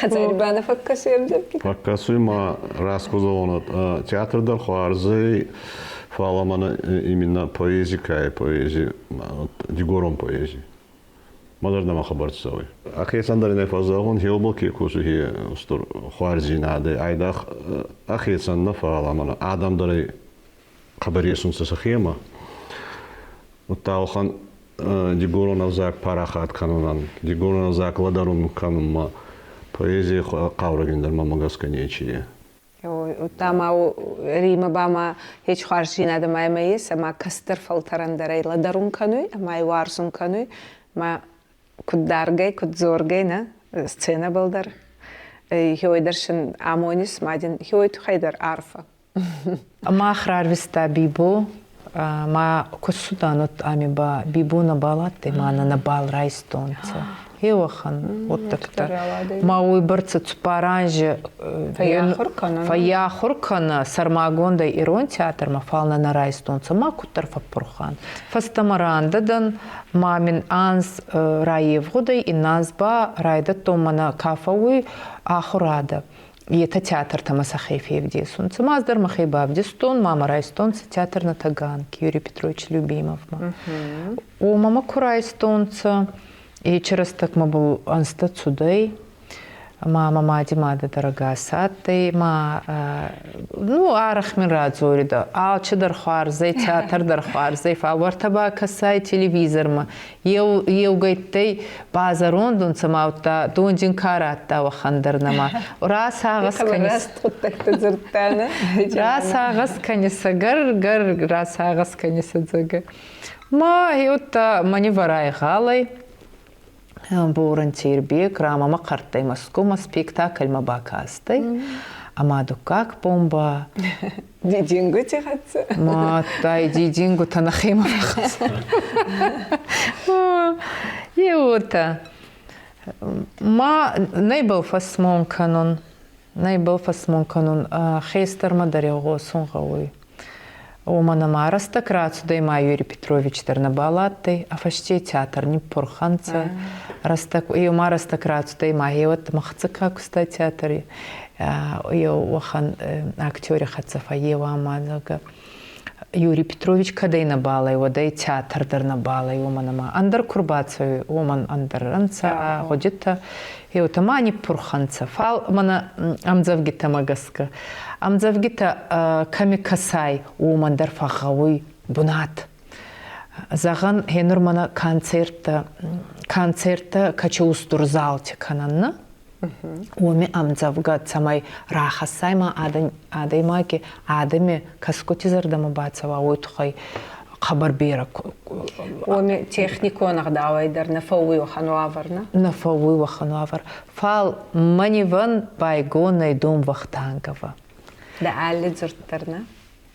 Хӕдзари ба нӕ фӕккӕсуй ӕмдзӕвги?
Фӕккӕсуй ма раскозалон театр дӕр хуарзӕй, фал мӕнӕ именно поэзи кай поэзи, дигорон поэзи. Ма зӕрдӕмӕ хабар цӕуй. Ӕхецӕн дӕр нӕ фӕззӕгъун, хеубӕл ке косуй хе устур хуарздзийнадӕ, айдагъ ӕхецӕн нӕ, фал мӕнӕ адӕм дӕр ӕй хъӕбӕр есунцӕ сӕхемӕ. Удта уӕхӕн дигорон ӕвзаг парахат кӕнунӕн, дигорон ӕвзаг лӕдӕрун кӕнунмӕ поэзий хъаурӕгиндӕр мӕмӕ гӕсгӕ нечи е.
Удта ма Римӕ ба ма ҳеч хуарздзийнадӕ ма имӕ ес, ӕма кӕстӕр фӕлтӕрӕн дӕр ӕй лӕдӕрун кӕнуй ӕма ӕй уарзун кӕнуй. Ма куд даргӕй, куд дзоргӕй, нӕ сценӕбӕл дӕр. Хеуой дӕр син амонис, ма дин хеуой туххӕй дӕр арфӕ.
Мах рарвиста Бибо, ма ку цудан, ами ба Бибо нӕбал адтӕй, ма нӕ нӕбал райстонцӕ. Еуӕхӕн гъуддӕгтӕ. Ма уойбӕрцӕ цуппар анзи фӕййахур кӕнӕ сӕрмагондӕй ирон театрмӕ, фал нӕ нӕ райстонцӕ, ма куддӕр фӕппурхан. Фӕстӕмӕ рандӕ дӕн, ма мин анз райевгъудӕй, иннӕ анз ба райдӕдтон мӕнӕ ка фӕууй ахурадӕ. Етӕ театртӕмӕ сӕхе февдесунцӕ. Ма ӕз дӕр мӕхе бавдистон, ма мӕ райстонцӕ театр на Таганке Юрий Петрович Любимовмӕ. Уомӕ мӕ ку райстонцӕ, ечи рӕстӕг мӕбӕл ӕнзтӕ цудӕй, ма мӕ мади мадӕ дӕр ӕгас адтӕй, ма ну, арӕх мин радзоридӕ, алчидӕр хуарз ӕй, театр дӕр хуарз ӕй, фал уӕртӕ ба кӕсай телевизормӕ, еу еугӕйттӕй базӕронд унцӕ ма удта донджин ка радта, уӕхӕн дӕр нӕма. Расагъӕс кӕнис.
Раст гъуддӕгтӕ дзурдта, нӕ?
Расагъӕс кӕнисӕ, гӕр-гӕр расагъӕс кӕнисӕ дзӕгӕ. Ма удта мӕни вӕрайгъалӕй Боран Тербек рамӕмӕ хъӕрттӕй Мӕскумӕ спектакльмӕ бакастӕй. Ӕма дуккаг бомба
Дидингути хӕццӕ?
Мадтай дидингутӕ нӕхемӕ фӕхӕццӕ. Е уотӕ. Ма нӕбал фӕсмон кӕнун, нӕбал фӕсмон кӕнун, хестӕрмӕ дӕр игъосун гъӕуй. Уомӕн ӕма рӕстӕг рацудӕй ма Юрий Петрович дӕр нӕбал адтӕй, а фӕсте театр ниппурхӕнцӕ. Рӕстӕг, еума рӕстӕг рацудӕй ма гъеуӕд мӕхцӕ ка куста театри, еу уӕхӕн актери хӕццӕ фӕййеуа ма, зӕгъгӕ. Юрий Петрович кӕдӕй нӕбал ӕй, уӕдӕй театр дӕр нӕбал ӕй, уомӕн ӕма ӕндӕр ку рбацӕуй, уомӕн ӕндӕр ӕнцӕ ӕ гъудитӕ. Еутӕ ма ниппурхӕнцӕ, фал мӕнӕ ӕмдзӕвгитӕмӕ гӕсгӕ. Ӕмдзӕвгитӕ кӕми кӕсай, уомӕн дӕр фӕгъгъӕуй бунат. Зӕгъӕн, гьенур мӕнӕ концерттӕ, концерттӕ кӕчи устур залти кӕнӕн, нӕ? Уоми ӕмдзӕвгӕ цӕмӕй рахӕссай ма адӕймаги адӕми кӕсгути зӕрдӕмӕ бацӕуа, уой туххӕй хъӕбӕр берӕ.
Уоми техникон ӕгъдауӕй дӕр нӕ фӕууй уӕхӕн уавӕр, нӕ?
Нӕ фӕууй уӕхӕн уавӕр. Фал мӕнивӕн байгон ӕй дом Вахтангова.
Дӕ алли дзурд дӕр, нӕ?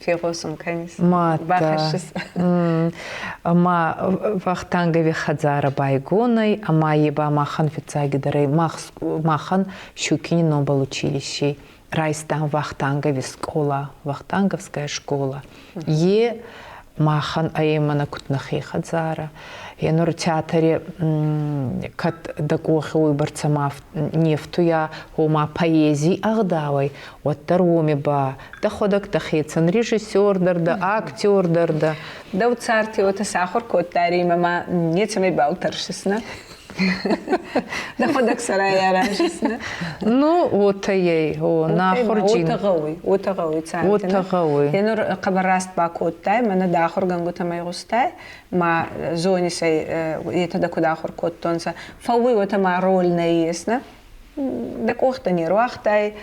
Фегъосун кӕнис?
Мадта.
Бахӕссис?
Ӕма Вахтангови хӕдзарӕ байгон ӕй, ӕма е ба махӕн фиццагидӕр ӕй махӕн Щукини номбӕл училищей райстан Вахтангови скъола, Вахтанговская школа. Е махӕн ӕй мӕнӕ куд нӕхе хӕдзарӕ. Е нур театри кӕд дӕ къохи уойбӕрцӕ ма не фтуйа, гъома поэзий ӕгъдауӕй, уӕддӕр уоми ба дӕхуӕдӕг дӕхецӕн режиссер дӕр дӕ, актер дӕр дӕ.
Дӕу царти уотӕ сахур кодта Римӕ ма нецӕмӕй бал тӕрсис, нӕ? Дӕхуӕдӕг сӕрӕй аразис, нӕ?
Ну, уотӕ ей, о, нахурджин.
Уотӕ гъӕуй, уотӕ гъӕуй царди.
Уотӕ гъӕуй.
Е нур хъӕбӕр раст бакодтай, мӕнӕ дӕ ахургӕнгутӕмӕ игъустай, ма зонисӕй етӕ дӕ куд ахур кодтонцӕ. Фӕууй уотӕ ма роль нӕййес, нӕ? Дӕ къохтӕ не руагътай,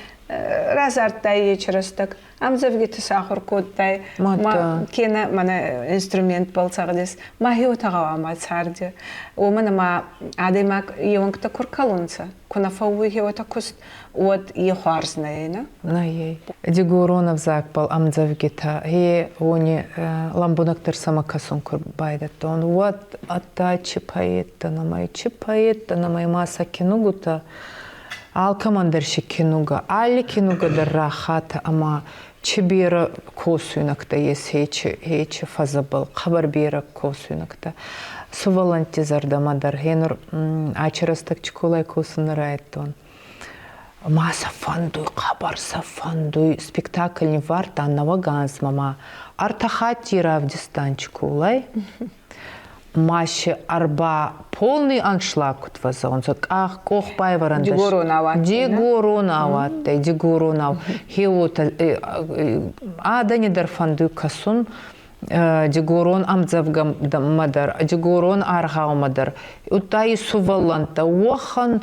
разардтай ечи рӕстӕг, ӕмдзӕвгити сахур кодтай, ма кенӕ мӕнӕ инструментбӕл цӕгъдис, ма хеуотӕ гъӕуама царди. Уомӕн ӕма адӕймаг еуӕнгтӕ ку ркӕлунцӕ, ку нӕ фӕууй хеуотӕ куст, уӕд е хуарз нӕй, нӕ?
Нӕй. Дигорон ӕвзагбӕл ӕмдзӕвгитӕ, е уони лӕмбунӕгдӕр сӕмӕ кӕсун ку байдӕдтон, уӕд ӕдта чи поэттӕ нӕмӕй, чи поэттӕ нӕмӕй ма сӕ кинугутӕ алкӕмӕн дӕр си кинугӕ, алли кинугӕ дӕр рахатӕ ӕма чи берӕ косуйнӕгтӕ ес, хечи фӕзӕбӕл, хъӕбӕр берӕ косуйнӕгтӕ. Сувӕллӕнтти зӕрдӕмӕ дӕр гьенур ачи рӕстӕг Чиколай косун нӕ райдтон. Ма сӕ фӕндуй, хъӕбӕр сӕ фӕндуй. Спектакль ниввардтан нӕуӕг анзмӕ ма ӕртӕ хатти равдистан Чиколай. Ма си ӕрба полный аншлаг куд фӕззӕгъунцӕ, къах къох байвӕрӕн
Дигоронау адтӕй?
Дигоронау адтӕй, дигоронау. Хеуотӕ адӕни дӕр фӕндуй кӕсун дигорон ӕмдзӕвгӕмӕ дӕр, дигорон аргъаумӕ дӕр. Удта и сувӕллӕнттӕ уӕхӕн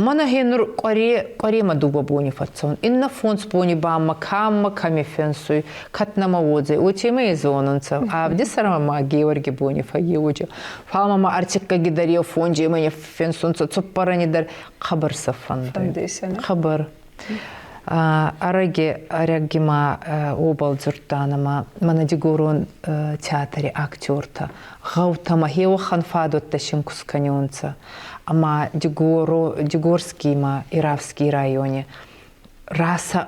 мӕнӕ гьенур къуӕре къуӕремӕ дууӕ бони фӕццӕун, иннӕ фондз бони ба мӕ ка кӕми фенсуй, кӕд нӕмӕ уодзӕй, уотемӕй зонунцӕ. Авди сӕрмӕ ма Георги бони фӕййеуӕджи. Фал мӕмӕ ӕртиккаги дӕр еу фонджемӕ не фенсунцӕ, цуппӕрӕни дӕр хъӕбӕр сӕ фӕндуй. Хъӕбӕр. Ӕрӕги ӕрӕги ма уобӕл дзурдтан ӕма мӕнӕ дигорон театри актертӕ гъӕутӕмӕ хеуӕхӕн фадуӕттӕ син ку скӕниунцӕ ӕма Дигоро, Дигорский ма Ирафский райони расӕ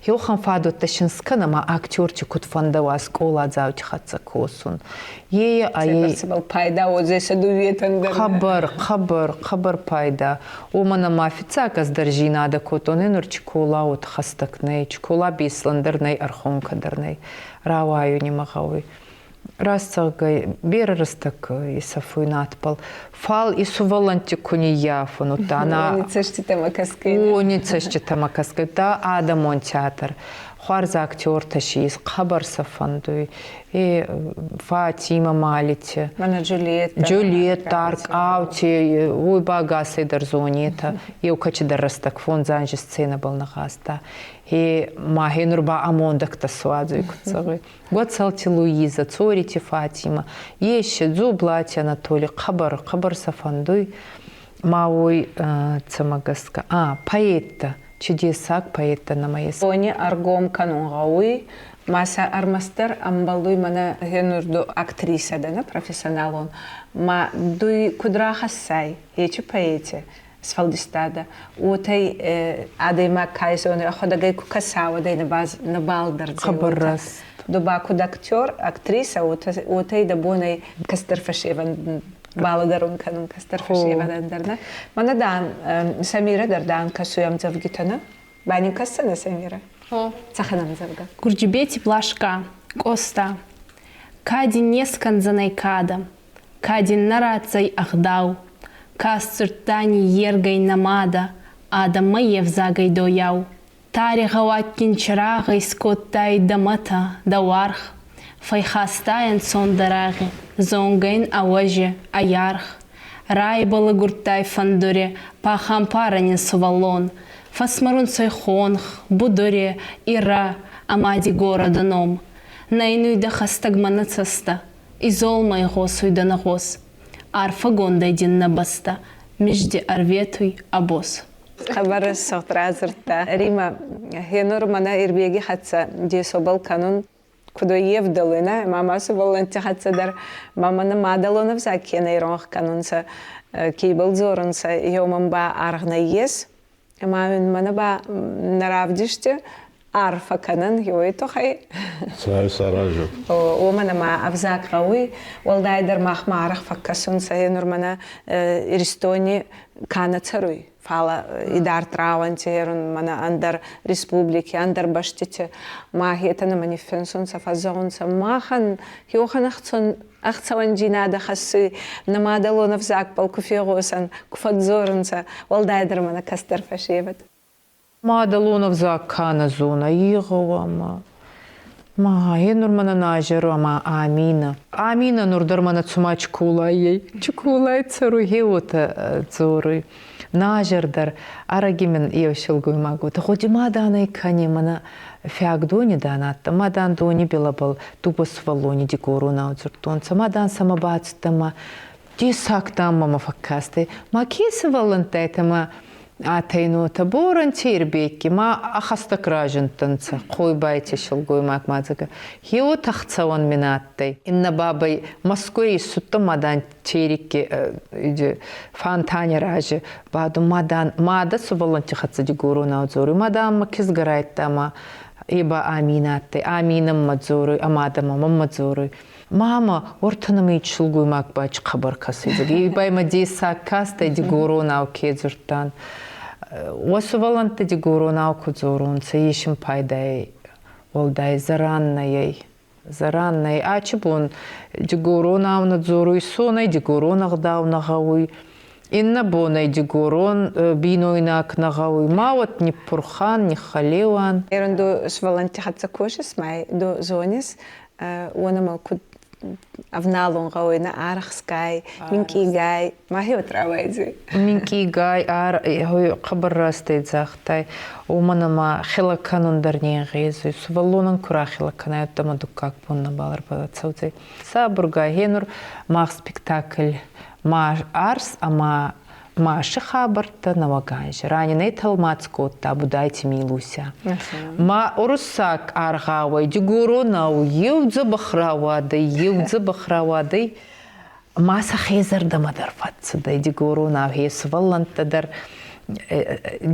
еуӕхӕн фадуӕттӕ син скӕнӕ ма актерти куд фӕндӕуа скъоладзаути хӕццӕ косун. Е
Цӕйбӕрцӕбӕл пайда уодзӕй сӕ дууетӕн дӕр.
Хъӕбӕр, хъӕбӕр, хъӕбӕр пайда. Уомӕн ӕма фиццаг ӕз дӕр зийнадӕ кодтон, е нур Чикола уотӕ хӕстӕг нӕй, Чикола Беслӕн дӕр нӕй, Ӕрхонкӕ дӕр нӕй. Рауайуни мӕ гъӕуй. Раст зӕгъгӕй, берӕ рӕстӕг исӕфуй надбӕл. Фал и сувӕллӕнтти ку ниййафун, удта
Уони цӕститӕмӕ кӕсгӕй.
Уони цӕститӕмӕ кӕсгӕй, удта адӕмон театр. Хуарз актертӕ си ес, хъӕбӕр сӕ фӕндуй. И Фатима Малити.
Мӕнӕ Джульетта.
Джульетта, Аркъаути, уой ба ӕгасӕй дӕр зонетӕ. Еу кӕчидӕр рӕстӕг фондз анзи сценӕбӕл нӕ Хе ма хе нур ба амондӕгтӕ суадзуй, куд зӕгъуй. Гуӕцӕлти Луиза, Цорити Фатима, есе Дзублати Анатолий хъӕбӕр, хъӕбӕр сӕ фӕндуй. Ма уой цӕмӕ гӕсгӕ? А, поэттӕ, чудесаг поэттӕ нӕмӕ ес.
Уони ӕргом кӕнун гъӕуй, ма сӕ ӕрмӕстдӕр ӕмбӕлуй мӕнӕ гъенурду актрисӕ дӕ, профессионалон. Ма дуй куд рахӕссай, ечи поэти сфӕлдистадӕ, уотӕ адӕймаг ка исони ӕхуӕдӕг ӕй ку кӕса, уӕд ӕй нӕбал дӕрдзӕй.
Хъӕбӕр раст.
Ду ба куд актер, актрисӕ, уотӕ дӕ бон ӕй кӕстӕр фӕсевӕд балӕдӕрун кӕнун кӕстӕр фӕсевӕдӕн дӕр, нӕ? Мӕнӕ дан Самира дӕр дан кӕсуй ӕмдзӕвгитӕ, нӕ? Ба нин кӕсдзӕнӕ Самира? Цӕхӕн ӕмдзӕвгӕ?
Гурджибети Блашка, Къоста. Ка дин не скӕндзӕнӕй кадӕ, ка дин нӕ ратдзӕй ӕгъдау, ка сдзурдта ниййергӕй нӕ мадӕ, адӕммӕ е взагӕй дойау. Тари гъӕуаггин чирагъ искодтай дӕ мӕтӕ, дӕ уаргъ, Фӕйхастай ӕнцондӕр рагъи, зонгӕ ин ӕ уӕзе, ӕ аргъ. Райбӕлӕгурдтай фӕндуре, пахампарӕн ин сувӕллон. Фӕсмӕрунцӕ хонх, будуре, Ирӕ ӕма Дигорӕ дӕ ном. Нӕ ин уидӕ хӕстӕгмӕ нӕ цӕстӕ, изолмӕ игъосуй дӕ нӕ гъос. Арфӕгондӕй дин нӕ бӕстӕ, мизди ӕрветуй ӕ бос.
Хъӕбӕр рӕсугъд радзурдта. Рима, гъенур мӕнӕ Ирбеги хӕццӕ десобӕл кӕнун куд евдӕлуй, ма ма сувӕллӕнтти хӕццӕ дӕр ма мӕнӕ мадӕлон ӕвзаг ке нӕ иронх кӕнунцӕ, ке ибӕл дзорунцӕ, еумӕн ба аргъ нӕййес. Ӕма мӕнӕ ба нӕ равдисти арфӕ кӕнӕн уой туххӕй.
Цай саразӕт.
Уомӕн ӕма ӕвзаг гъӕуй, уӕлдайдӕр махмӕ арӕх фӕккӕсунцӕ, нур мӕнӕ Иристони ка нӕ цӕруй, фал идард рауӕнти ерун мӕнӕ ӕндӕр республики, ӕндӕр бӕстити ма етӕ нӕмӕ ниффинсунцӕ, фӕззӕгъунцӕ, махӕн еуӕхӕн ӕхцӕуӕндзийнадӕ хӕссуй, нӕ мадӕлон ӕвзагбӕл ку фегъосӕн, ку фӕдздзорунцӕ, уӕлдайдӕр мӕнӕ кӕстӕр фӕсевӕд.
Мадӕлон ӕвзаг ка нӕ зона, и гъӕуама. Ма, е нур мӕнӕ назӕру ӕма Амина. Амина нур дӕр мӕнӕ цума Чкулайӕй. Чкулай цӕруй, гье уотӕ дзоруй. Назӕр дӕр ӕрӕги мин еу силгоймаг уотӕ, гъуди ма дан ӕй кӕни, мӕнӕ фиагдони дан адтӕ, ма дан дони билӕбӕл дууӕ сувӕллони дигоронау дзурдтонцӕ, ма дан сӕмӕ бацудтӕн ма дессаг дан мӕмӕ фӕккастӕй. Ма ке сувӕллӕнттӕ айтӕ ма Атӕйнотӕ Боранти Ирбекки ма ахӕстӕг разиндтӕнцӕ Хъойбайти силгоймаг мадзӕгӕ. Хеуотӕ ӕхцӕуӕн мин адтӕй. Иннӕ бабӕй Москвай иссудтӕн мадан Терекки фонтани рази бадун мадан мадӕ сувӕллӕнтти хӕццӕ дигоронау дзоруй. Мадам мӕ кизгӕ райдта ма е ба Амин адтӕй. Аминӕммӕ дзоруй, ӕ мадӕмӕ мӕммӕ дзоруй. Мама, уӕртӕ нӕмӕ силгоймаг ба хъӕбӕр кӕсуй. Ибай мӕ дессаг кастӕй дигоронау ке дзурдтан. Уӕ сувӕллӕнттӕ дигоронау ку дзорунцӕ, ес ин пайдай уӕлдай зӕран нӕй. Зӕран нӕй. Ачи бон дигоронау нӕ дзоруй, сонӕй дигорон ӕгъдау нӕ гъӕуй. Иннӕ бонӕй дигорон бийнойнаг нӕ гъӕуй. Ма уӕд ниппурхан, ниххӕлеуан.
Ерун ду сувӕллӕнтти хӕццӕ косис, ма ду зонис, уонӕмӕ куд ӕвналун гъӕуй нӕ арӕхсгай, минкъийгай, мӕхе уотӕ рауайдзӕй.
Минкъийгай ар хъӕбӕр рӕстӕй загътай, уомӕн ӕма хелӕ кӕнун дӕр не нгъезуй. Сувӕллонӕн ку рахелӕ кӕнай, уӕдта дуккаг бон нӕбал ӕрбацӕудзӕй. Сабургай, гьенур мах спектакль ма арс ӕма Машы хабӕрттӕ нӕуӕг анзи ранинӕй тӕлмац кодта Будайти Милуся. Ма уруссаг аргъауӕй дигоронау еу дзӕбӕх рауадӕй, еу дзӕбӕх рауадӕй, ма сӕхе зӕрдӕмӕ дӕр фӕццудӕй дигоронау, хе сувӕллӕнттӕ дӕр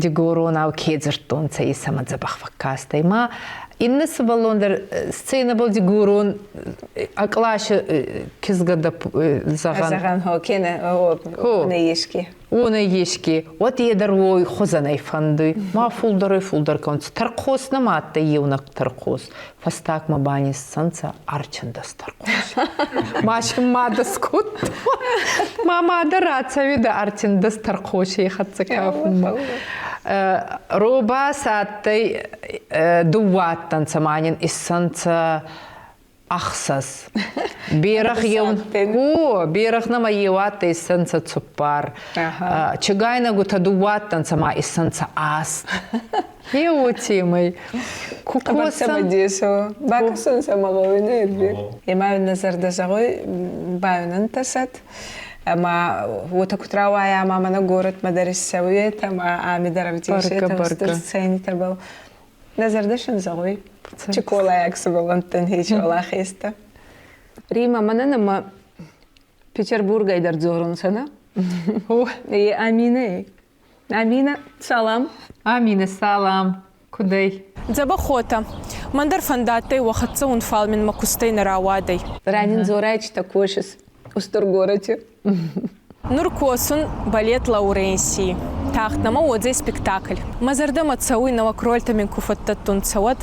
дигоронау ке дзурдтонцӕ, е сӕмӕ дзӕбӕх фӕккастӕй. Ма иннӕ сувӕллон дӕр сценӕбӕл дигорон а къласи кизгӕ зӕгъӕн.
Зӕгъӕн, хо, кенӕ уонӕй еске.
Уонӕй еске. Уӕд е дӕр уой хузӕнӕй фӕндуй. Ма фулдӕрӕй фулдӕр кӕнунцӕ. Тӕрхъос нӕма адтӕй еунӕг тӕрхъос. Фӕстагмӕ ба ниссӕнцӕ ӕрчындӕс тӕрхъос. Ма син мадӕ скодта. Ма мадӕ рацӕуидӕ ӕртиндӕс тӕрхъосей хӕццӕ кафунмӕ. Робас адтӕй дууӕ адтӕнцӕ ма нин иссӕнцӕ ӕхсӕз. Берӕгъ еу О, берӕгъ нӕмӕ еу адтӕй иссӕнцӕ цуппар. Чигайнӕгутӕ дууӕ адтӕнцӕ ма иссӕнцӕ аст. Е уотемӕй.
Кукосӕн Бакӕсун сӕмӕ гъӕуй нӕ Ирбек. Ема нӕ зӕрдӕ зӕгъуй байунӕнтӕсӕд. Ӕма уотӕ куд рауайа, ӕма мӕнӕ горӕтмӕ дӕр иссӕует, ӕма ами дӕр ӕвдесетӕ устур сценитӕбӕл. Нӕ зӕрдӕ син зӕгъуй, Чиколайаг сувӕллӕнттӕн хечи уӕлахезтӕ. Рима, мӕнӕн ӕма Петербургӕй дӕр дзорунцӕ, нӕ? Е Аминӕ. Амина, салам.
Амина, салам. Кудӕй?
Дзӕбӕх уотӕ. Мӕн дӕр фӕндадтӕй уӕ хӕццӕ ун, фал мин мӕ кустӕй нӕ рауадӕй.
Ранин дзорайчитӕ косис устур городи.
Нур косун балет Лауренсий. Тагъд нӕмӕ уодзӕй спектакль. Мӕ зӕрдӕмӕ цӕуй нӕуӕг рольтӕ мин ку фӕддӕттунцӕ, уӕд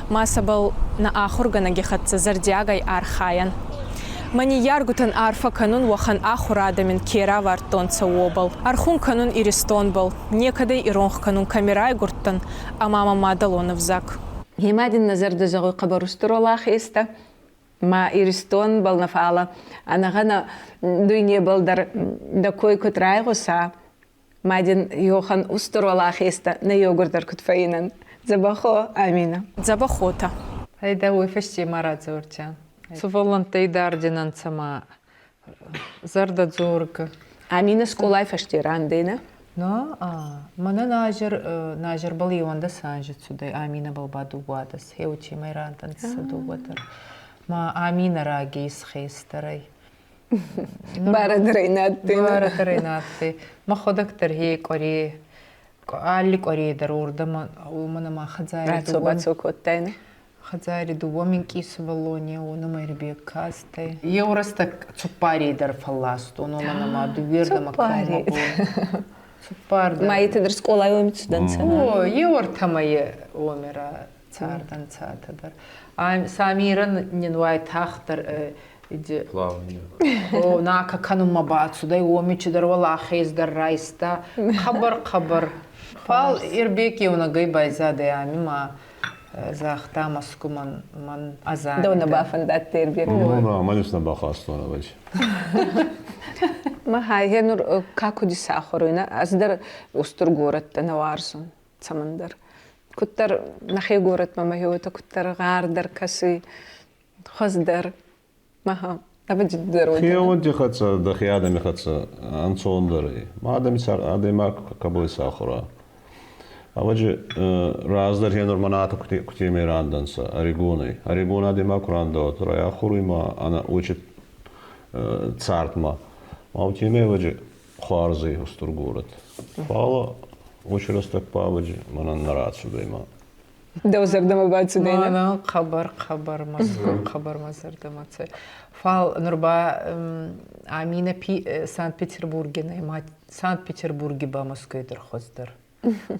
ма сӕбӕл нӕ ахургӕнӕги хӕццӕ зӕрдиагӕй архайӕн. Мӕ ниййаргутӕн арфӕ кӕнун уӕхӕн ахурадӕ мин ке равардтонцӕ, уобӕл. Ӕрхун кӕнун Иристонбӕл, некӕдӕй иронх кӕнун кӕми райгурдтӕн ӕма мӕ мадӕлон ӕвзаг.
Гъема дин нӕ зӕрдӕ зӕгъуй хъӕбӕр устур уӕлахезтӕ, ма Иристонбӕл нӕ фалӕ ӕнӕгъӕнӕ дуйнебӕл дӕр дӕ кой куд райгъуса, ма дин Йохан устур уӕлахезтӕ нӕ еугурдӕр куд фӕййинӕн. Дзӕбӕх уо, Амина.
Дзӕбӕх уотӕ.
Айда уой фӕсте ма радзордзиан. Сувӕллӕнттӕй дардзӕнӕнцӕ ма зӕрдӕдзоргӕ.
Амина скъолай фӕсте рандӕй, нӕ?
На, мӕнӕ назер назербӕл еуӕндӕс анзи цудӕй, Аминӕбӕл ба дууадӕс. Еутемӕй рандӕнцӕ дууӕ дӕр. Ма Аминӕ раги исхестӕр ӕй.
Барӕдӕрӕй нӕ адтӕй.
Барӕдӕрӕй нӕ адтӕй. Мӕхуӕдӕг дӕр хе къуӕре алли къуӕре дӕр уордӕмӕ уомӕн ӕма хӕдзари
Рацо-бацо кодтайнӕ.
Хӕдзари дууӕ минкъий сувӕллони уонӕмӕ ӕрбег кастӕй. Еу рӕстӕг цуппарей дӕр фӕлластон, уомӕн ӕма дууердӕмӕ
Цуппарей.
Цуппар дӕр.
Ма етӕ дӕр скъолай уоми цудӕнцӕ?
О, еу ӕртӕмӕ уоми цардӕнцӕ атӕ дӕр. Самирӕн нин уайтагъддӕр
Плавание.
О, нака кӕнунмӕ бацудӕй, уоми чидӕр уӕлахез дӕр райста. Хъӕбӕр-хъӕбӕр. Фал Ирбек еунӕгӕй байзадӕй ами ма загъта Москву мӕн мӕн азари.
Дӕу нӕ бафӕндадтӕй Ирбек?
Ну, на, мӕн нӕ бахастон, ӕвӕдзи.
Ма хай, нур ка куд исахур уй, ӕз дӕр устур горӕттӕ нӕ уарзун цӕмӕндӕр. Куддӕр нӕхе горӕтмӕ мӕхе уотӕ куддӕр гъардӕр кӕсуй, хуӕздӕр. Аха. Ӕвӕдзи дӕр уотӕ.
Хеуӕнти хӕццӕ, дӕхе адӕми хӕццӕ ӕнцондӕр ӕй. Ма адӕми цар адӕймаг кӕбӕл исахур ӕй. Ӕвӕдзи раздӕр хе нур мӕнӕ кутемӕй рандӕнцӕ ӕригонӕй. Ӕригон адӕймаг ку рандӕуа, райахуруй ма ӕнӕ очи цардмӕ. Ма уотемӕй ӕвӕдзи хуарз ӕй устур горӕт. Фал очи рӕстӕг ба ӕвӕдзи мӕнӕн нӕ рацудӕй ма.
Дӕу зӕрдӕмӕ бацудӕй, нӕ?
Мӕнӕн хъӕбӕр, хъӕбӕр Москва, хъӕбӕр мӕ зӕрдӕмӕ цӕй. Фал нур ба Амина Санкт-Петербурги нӕ, ма Санкт-Петербурги ба Москвай дӕр хуӕздӕр.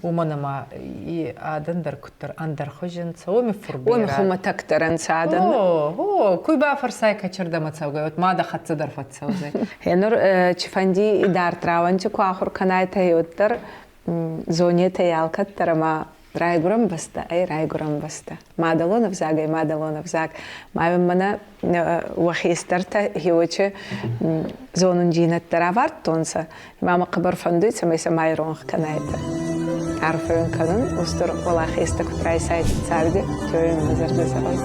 Уомӕн ӕма и адӕн дӕр куддӕр ӕндӕрхузи нцӕ, уоми фурберӕ.
Уоми хумӕтӕгдӕр ӕнцӕ адӕн.
О, о, куй бафӕрсай кӕчердӕмӕ цӕугӕй, уӕд ма дӕ хӕццӕ дӕр фӕццӕудзӕй.
Гъенур цифӕнди идард рауӕнти ку ахур кӕнайтӕ, уӕддӕр зонетӕй алкӕддӕр ӕма райгуырӕн бӕстӕ ӕй райгуырӕн бӕстӕ. Мадӕлон ӕвзагӕй мадӕлон ӕвзаг. Ма мӕнӕ уӕ хестӕртӕ хеуӕчи зонундзийнӕдтӕ равардтонцӕ. Ма мӕ хъӕбӕр фӕндуй, цӕмӕй сӕ ма иронх кӕнайтӕ. Арфӕ уин кӕнун, устур уӕлахезтӕ куд райсайтӕ царди, уой мӕ зӕрдӕ зӕгъуй.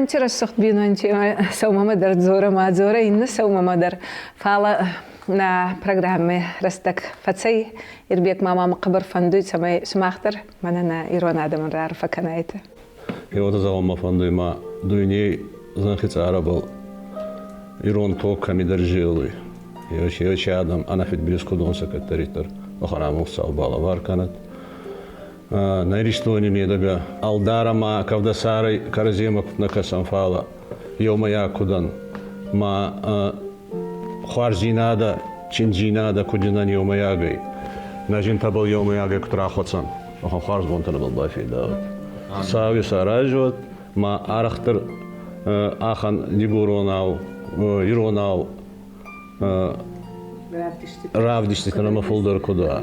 Бинонти рӕсугъд бинонти сӕумӕмӕ дӕр дзорӕ ма дзорӕ, иннӕ сӕумӕмӕ дӕр. Фал нӕ программи рӕстӕг фӕцӕй. Ирбек ма мӕ хъӕбӕр фӕндуй, цӕмӕй сумах дӕр мӕнӕ нӕ ирон адӕмӕн раарфӕ кӕнайтӕ.
Еуотӕ зӕгъун мӕ фӕндуй ма дуйней зӕнхи цъарӕбӕл ирон тог кӕмидӕр зелуй. Еучи адӕм ӕнӕфидбилиз куд унцӕ кӕддӕриддӕр, уӕхӕн амонд Хуцау балӕвар кӕнӕд. Нӕ Иристони медӕгӕ ӕлдар ӕма кӕвдӕсарӕй кӕрӕдземӕ куд нӕ кӕсӕн, фалӕ еумӕйаг куд ан, ма хуарздзийнадӕ, чиндзийнадӕ куд нӕн еумӕйагӕй, нӕ зинтӕбӕл еумӕйагӕй куд рахуӕцӕн, уӕхӕн хуарз бонтӕ нӕбӕл бафедауӕд. Хуцауи саразуӕд, ма арӕхдӕр ахӕн дигоронау, иронау равдиститӕ нӕмӕ фулдӕр куд уа.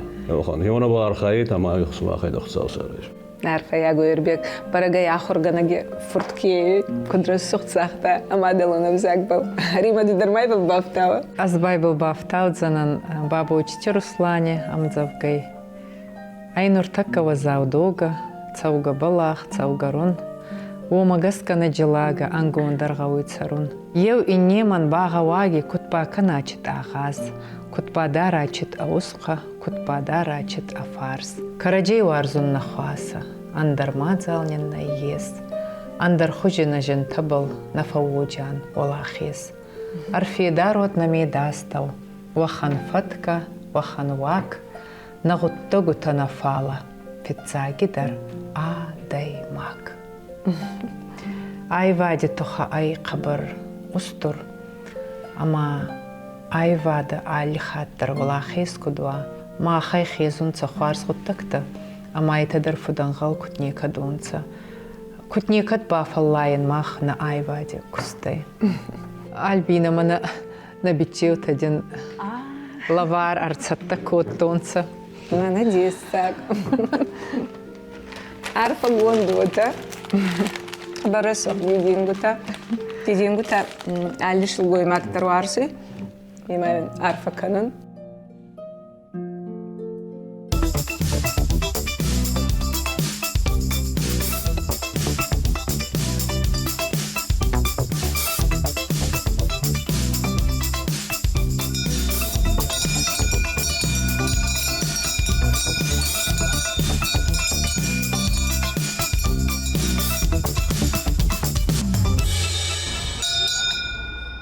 Хеуонӕбӕл архайетӕ ӕма сумахӕй дӕ Хуцау сараза.
Арфӕйаг Ирбег бӕрӕгӕй ахургӕнӕги фурт ке куд рӕсугъд загъта ӕ мадӕлон ӕвзагбӕл. Римӕ ду дӕр ма ибӕл бафтауӕ?
Ӕз ба ибӕл бафтаудзӕнӕн Бабочити Руслани ӕмдзӕвгӕй. Ӕй нуртӕккӕ уӕззау догӕ, цӕугӕ бӕлах, цӕугӕрун. Уомӕ гӕсгӕ нӕ джелагӕ ӕнгондӕр гъӕуй цӕрун. Еу иннемӕн багъӕуаги куд бакӕна чит агъаз, куд бадара чит ӕ усхъӕ, куд бадара чит ӕ фарс. Кӕрӕдзей уарзун нӕ хуасӕ, ӕндӕр мадзал нин нӕййес, ӕндӕр хузи нӕ зинтӕбӕл нӕ фӕууодзиан уӕлахез. Ӕрфедар уӕд нӕ медастӕу, уӕхӕн фӕткӕ, уӕхӕн уаг, нӕ гъуддӕгутӕ нӕ фалӕ, фиццагидӕр адӕймаг. Аивади тухӕ ӕй хъӕбӕр устур ӕма аивадӕ алли хатт дӕр уӕлахез куд уа, махӕй хезунцӕ хуарз гъуддӕгтӕ ӕма етӕ дӕр фудӕнгъӕл куд некӕд унцӕ. Куд некӕд бафӕллайӕн мах нӕ аивади кустӕй. Альбина мӕнӕ нӕ биччеутӕ дин лӕвар ӕрцӕттӕ кодтонцӕ.
Мӕнӕ дессаг. Арфӕгонд уотӕ. Хъӕбӕр рӕсугъд дидингутӕ. Дидингутӕ алли силгоймаг дӕр уарзуй. Имӕ арфӕ кӕнун.